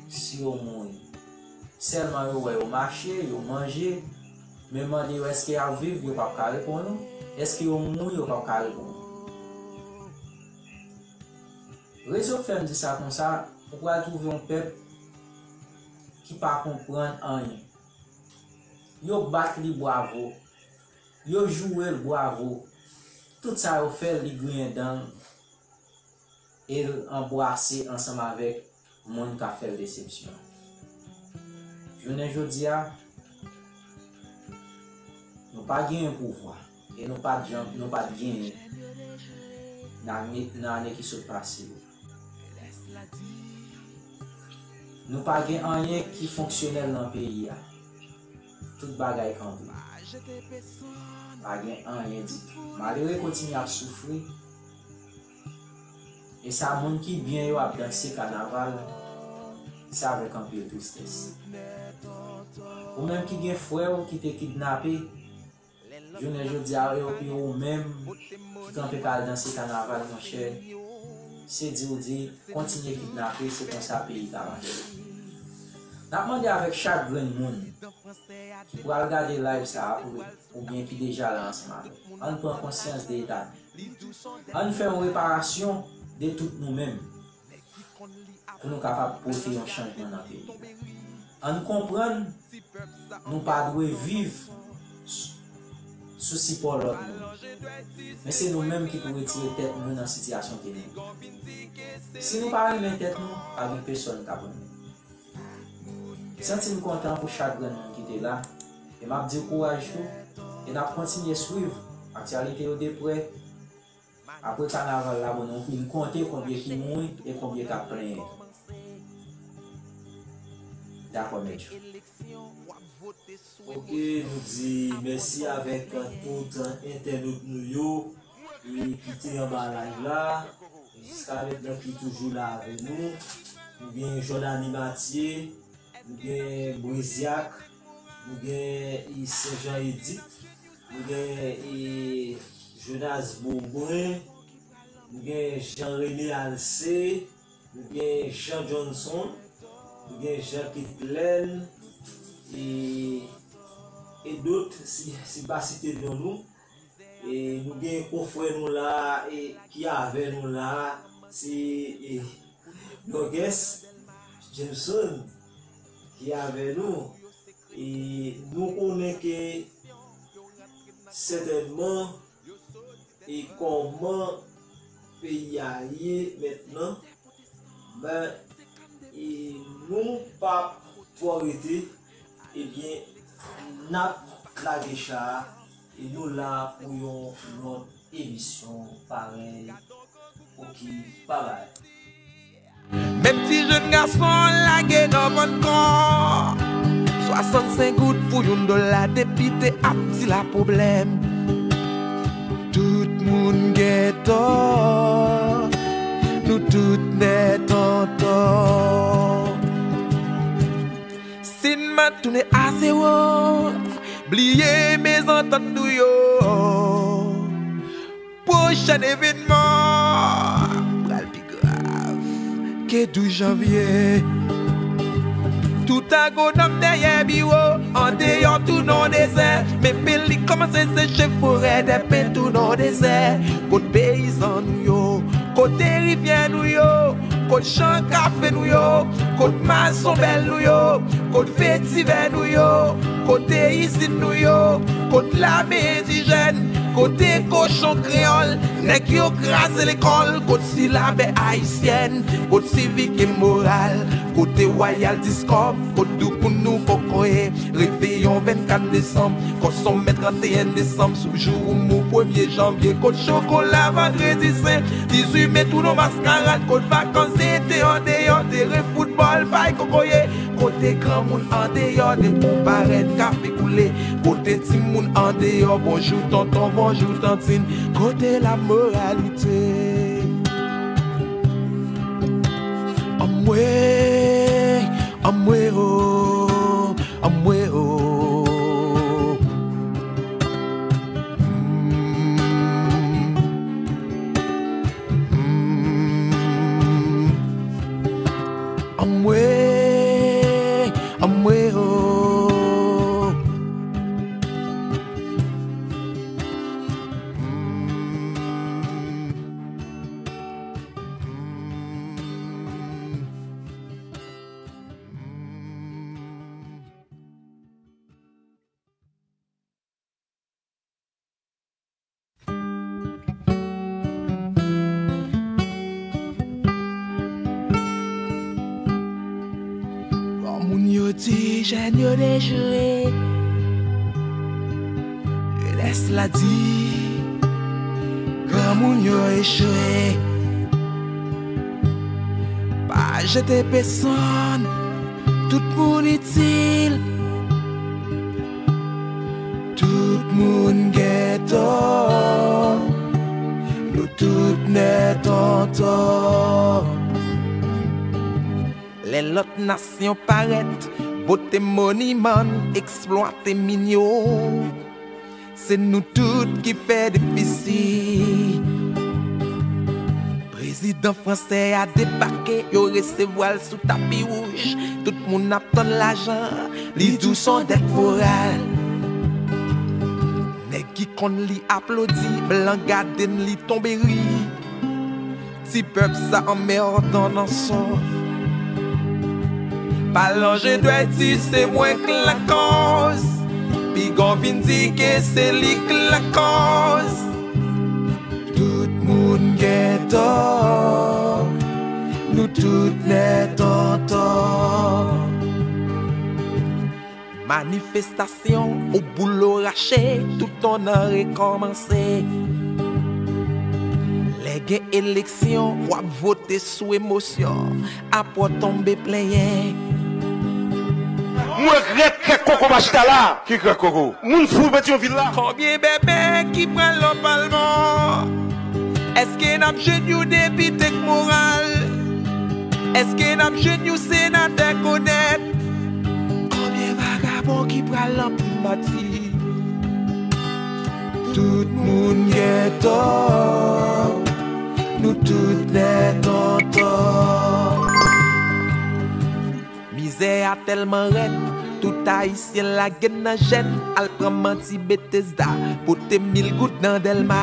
si yo mouri. Sèlman yo wè yo mache, yo manje, men mande yo èske y ap viv, yo p ap ka reponn ou. Èske yo mouri, yo p ap ka reponn ou. Rezon k fè m di sa konsa, ou pral twouve yon pèp ki pa konprann anyen. Yo bat li bwavo. Yo joure l bwavo. Tout sa yo fè l, li griyen dan l e l anbwase ansanm avèk moun k ap fè l desepsyon. Jounen jodi a, nou pa genyen pouvwa e nou pa t janm, nou pa t genyen nan ane, nan ane ki sot pase yo. Nou pa gen anyen ki fonksyonèl nan peyi a. Tout bagay kanpe. Pa gen anyen ditou. Malere kontinye ap soufri. E sa moun ki byen yo ap danse kanaval, se avèk anpil tristès. Ou menm ki gen frè w ki te kidnape, jounen jodi a, e, e ou menm ki kanpe k al danse kanaval, monchè, se di w di, kontinye kidnape, se konsa peyi ka mache. N ap mande avèk chak grenn moun ki pral gade live sa a, ou, oubyen ki deja la ansanm avè m, ann pran konsyans de eta nou. Ann fè yon reparasyon de tout nou menm. Pou nou kapab pote yon chanjman nan peyi. Ann konprann, nou pa dwe viv sou, sou sipò lòt moun. Men se nou menm ki pou retire tèt nou nan sitiyasyon ke nou ye. Si nou pa renmen tèt nou, pa gen pèsòn k ap renmen nou. M santi m kontan pou chak grenn moun ki te la, e m ap di w kouraj tou, e n ap kontinye swiv aktyalite yo de prè. Apre kanaval la, bon, nou vin konte konbyen ki mouri e konbyen k ap plenyen. Dakò, Mèt Jo. Ok, nou di mèsi avèk tout entènot nou yo e ki te anba live la. Jiska mentnan ki toujou la avè nou. Nou gen Jordany Mathieu, nou gen Brezyak, nou gen Saint Jean Edith, nou gen Jonas Beaubrun, nou gen Jean René Alcé, nou gen Jean Johnson, nou gen Jean Kitlen, e, e dòt, si, si m pa site non nou. E nou gen konfrè nou la, e, ki avè nou la, se, e, Dorgues Jameson ki avè nou. E nou konnen ke sètènman, e kòman peyi a ye mentnan, ben, e nou p ap twò rete, ebyen, n ap lage cha a, e nou la pou yon lòt emisyon parèy. Ok, babay. Menm ti jèn gason lage nan vann kò. Swasannsenk goud pou youn dola, depite ap di la pwoblèm. Tout moun gen tò, nou tout nèt an tò. Si n mat tounen a zewo, bliye mezantant nou yo. Pwochèn evènman pral pi grav ke douz janvye. Tout agwonòm dèyè biwo, andeyò tounen dezè. Men peyi kòmanse seche, forè dèpen tounen dezè. Kot peyizan nou yo? Kote rivyè nou yo? Kot chan kafe nou yo? Kot mazon bèl nou yo? Kot vetivè nou yo? Kote izin nou yo? Kot lame endijèn? Kote kochon kreyòl? Nèg yo kraze lekòl. Kot silabè ayisyèn? Kot sivik e moral? Kote wayal diskòb? Kot doukoun nou kokoye? Reveyon vennkat desanm, kòsonmè tranteyen desanm, sou jou ou mou premye janvye, kot chokola vandredi sen, dizuit me tounen maskarad, kot vakans ete andeyò, teren foutbòl, pay kokoye, kote granmoun andeyò, depi w parèt kafe koule, kote timoun andeyò, bonjou tonton, bonjou tantin, kote lamoralite? Anmwe, anmwe o, anmwe o. Mm, mm. Anmwe, anmwe o. Mm, mm. Granmoun yo di jèn yo dechire. Jenès la di granmoun yo echwe. Pa jete pèsonn, tout moun itil. Tout moun gen tò, nou tout nèt an tò. Lè lòt nasyon parèt, bote moniman, eksplwate min yo, se nou tout ki fè defisi. Prezidan fransè a debake, yo resevwa l sou tapi wouj. Tout moun ap tann lajan, li di w se yon dèt moral. Nèg ki konn li aplodi, blan gade n, li tonbe ri. Ti pèp sa anmèdan nan sò. Palange dwe di se mwen k lakòz. Piga w vin di ke se li k lakòz. Tout moun gen tò, nou tout nèt an tò. Manifestasyon, ou boulo rache, tout on an rekòmanse. Lè gen eleksyon, w ap vote sou emosyon, apre w tonbe plenyen. Mwen regrèt kèk koko pa chita la. Ki kèk koko? Moun fou Petyonvil la. Konbyen bèbè ki pral nan palman? Èske n ap jwenn yon depite k moral? Èske n ap jwenn yon senatè k onèt? Konbyen vagabon ki pral nan primati? Tout moun gen tò, nou tout nèt an tò. Mizè a tèlman rèd, tout ayisyen lage n nan jèn, al pran manti Betesda, pote mil goud nan Dèlma.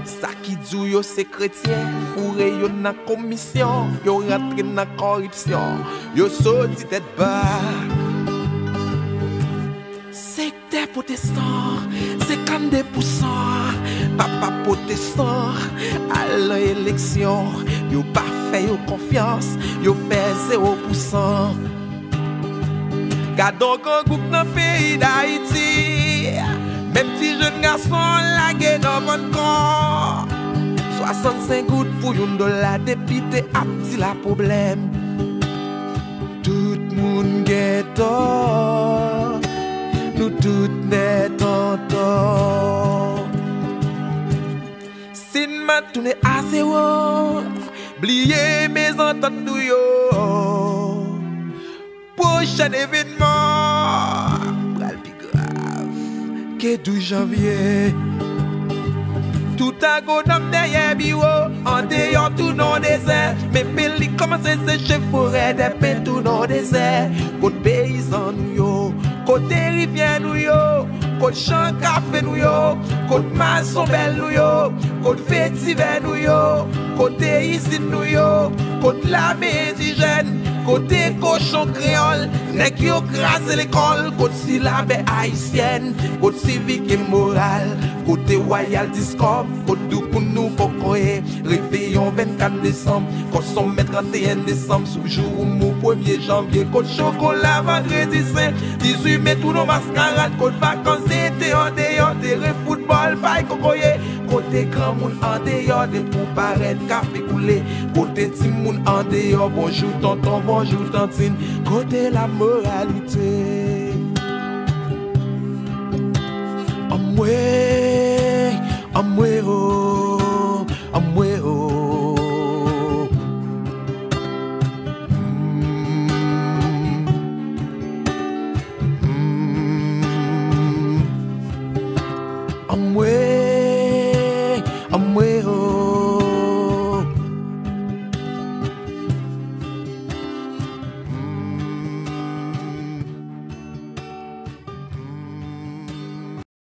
Sa ki di w yo se kretyen, foure yo nan komisyon, yo rantre nan kòripsyon, yo soti tèt ba. Sektè pwotestan, senkannde pousan papa pwotestan al nan eleksyon, yo pa fè yo konfyans, yo fè zewo pousan. Gad on gran gwoup nan peyi Dayiti, menm ti jèn gason lage nan vann kò. Swasannsenk goud pou youn dola, depite ap di la pwoblèm. Tout moun gen tò, nou tout nèt an tò. Si n mat tounen a zewo, bliye mezantant nou yo. Pwochèn evènman pral pi grav ke douz janvye. Tout agonòm dèyè biwo, andeyò tou nan dezè. Men peli kòmanse seche, forè dèpen tou nan dezè. Kot peyizan nou yo? Kote rivyè nou yo? Kot chan kafe nou yo? Kot mazon bèl nou yo? Kot vetivè nou yo? Kote izin nou yo? Kot lame endijèn? Kote kochon kreyòl? Nèg yo kraze lekòl. Kot silabè ayisyèn? Kot sivik e moral? Kote wayal diskòb? Kot doukoun nou kokoye? Reveyon vennkat desanm, kòsonmen tranteyen desanm, sou jou ou mou premye janvye, kot chokola vandredi sen, dizuit me tou nan maskarad, kot vakans ete andeyò, teren foutbòl, pay kokoye, kote granmoun andeyò, de pou parèt, kafe koule, kote timoun andeyò, bonjou tonton, bonjou tantin, kote lamoralite? Anmwe, anmwe o.